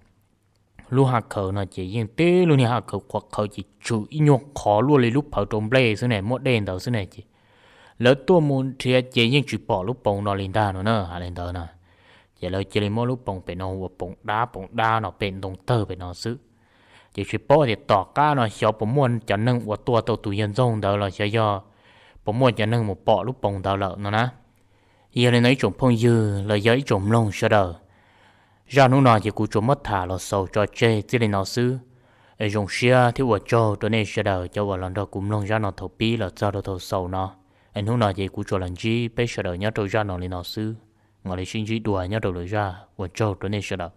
Lub haj khawv no ces yeej teb lub niag haj khawv qhuav qhawv ces tshuav ib nyuag qhov luaj li lub phawv rau nplej xwb ne, muaj dej ntawd xwb ne ces lawv tuaj mus nrhiav ces yeej tsis pom lub poov no li ntag no na, hais li ntawd na. Ces lawv cia li muab lub poov pem no ua poov dab poov dab no pem ntoo tawg pem no xwb. Ces tsis paub tias tom qab no xyov puas muaj cov neeg uas tua tau tus yawg ntxoog ntawd los xyov yog puas muaj cov neeg mus pom lub poov ntawd lawm no na. Yog li no ib tsoom phooj ywg los yog ib tsoom mloog sawv daws, zaj hnub no ces kuv tsuas muab tham los xaus tso tseg txij li no xwb. Zoo siab thiab ua tsaug rau nej sawv daws cov uas los nrog kuv mloog zaj no thaum pib los txog rau thaum xaus no. Hnub no ces kuv tsuas los ntsib peb sawv daws nyob rau zaj no li no xwb. Mam li sib ntsib dua nyob rau lwm zaj, ua tsaug rau nej sawv daws.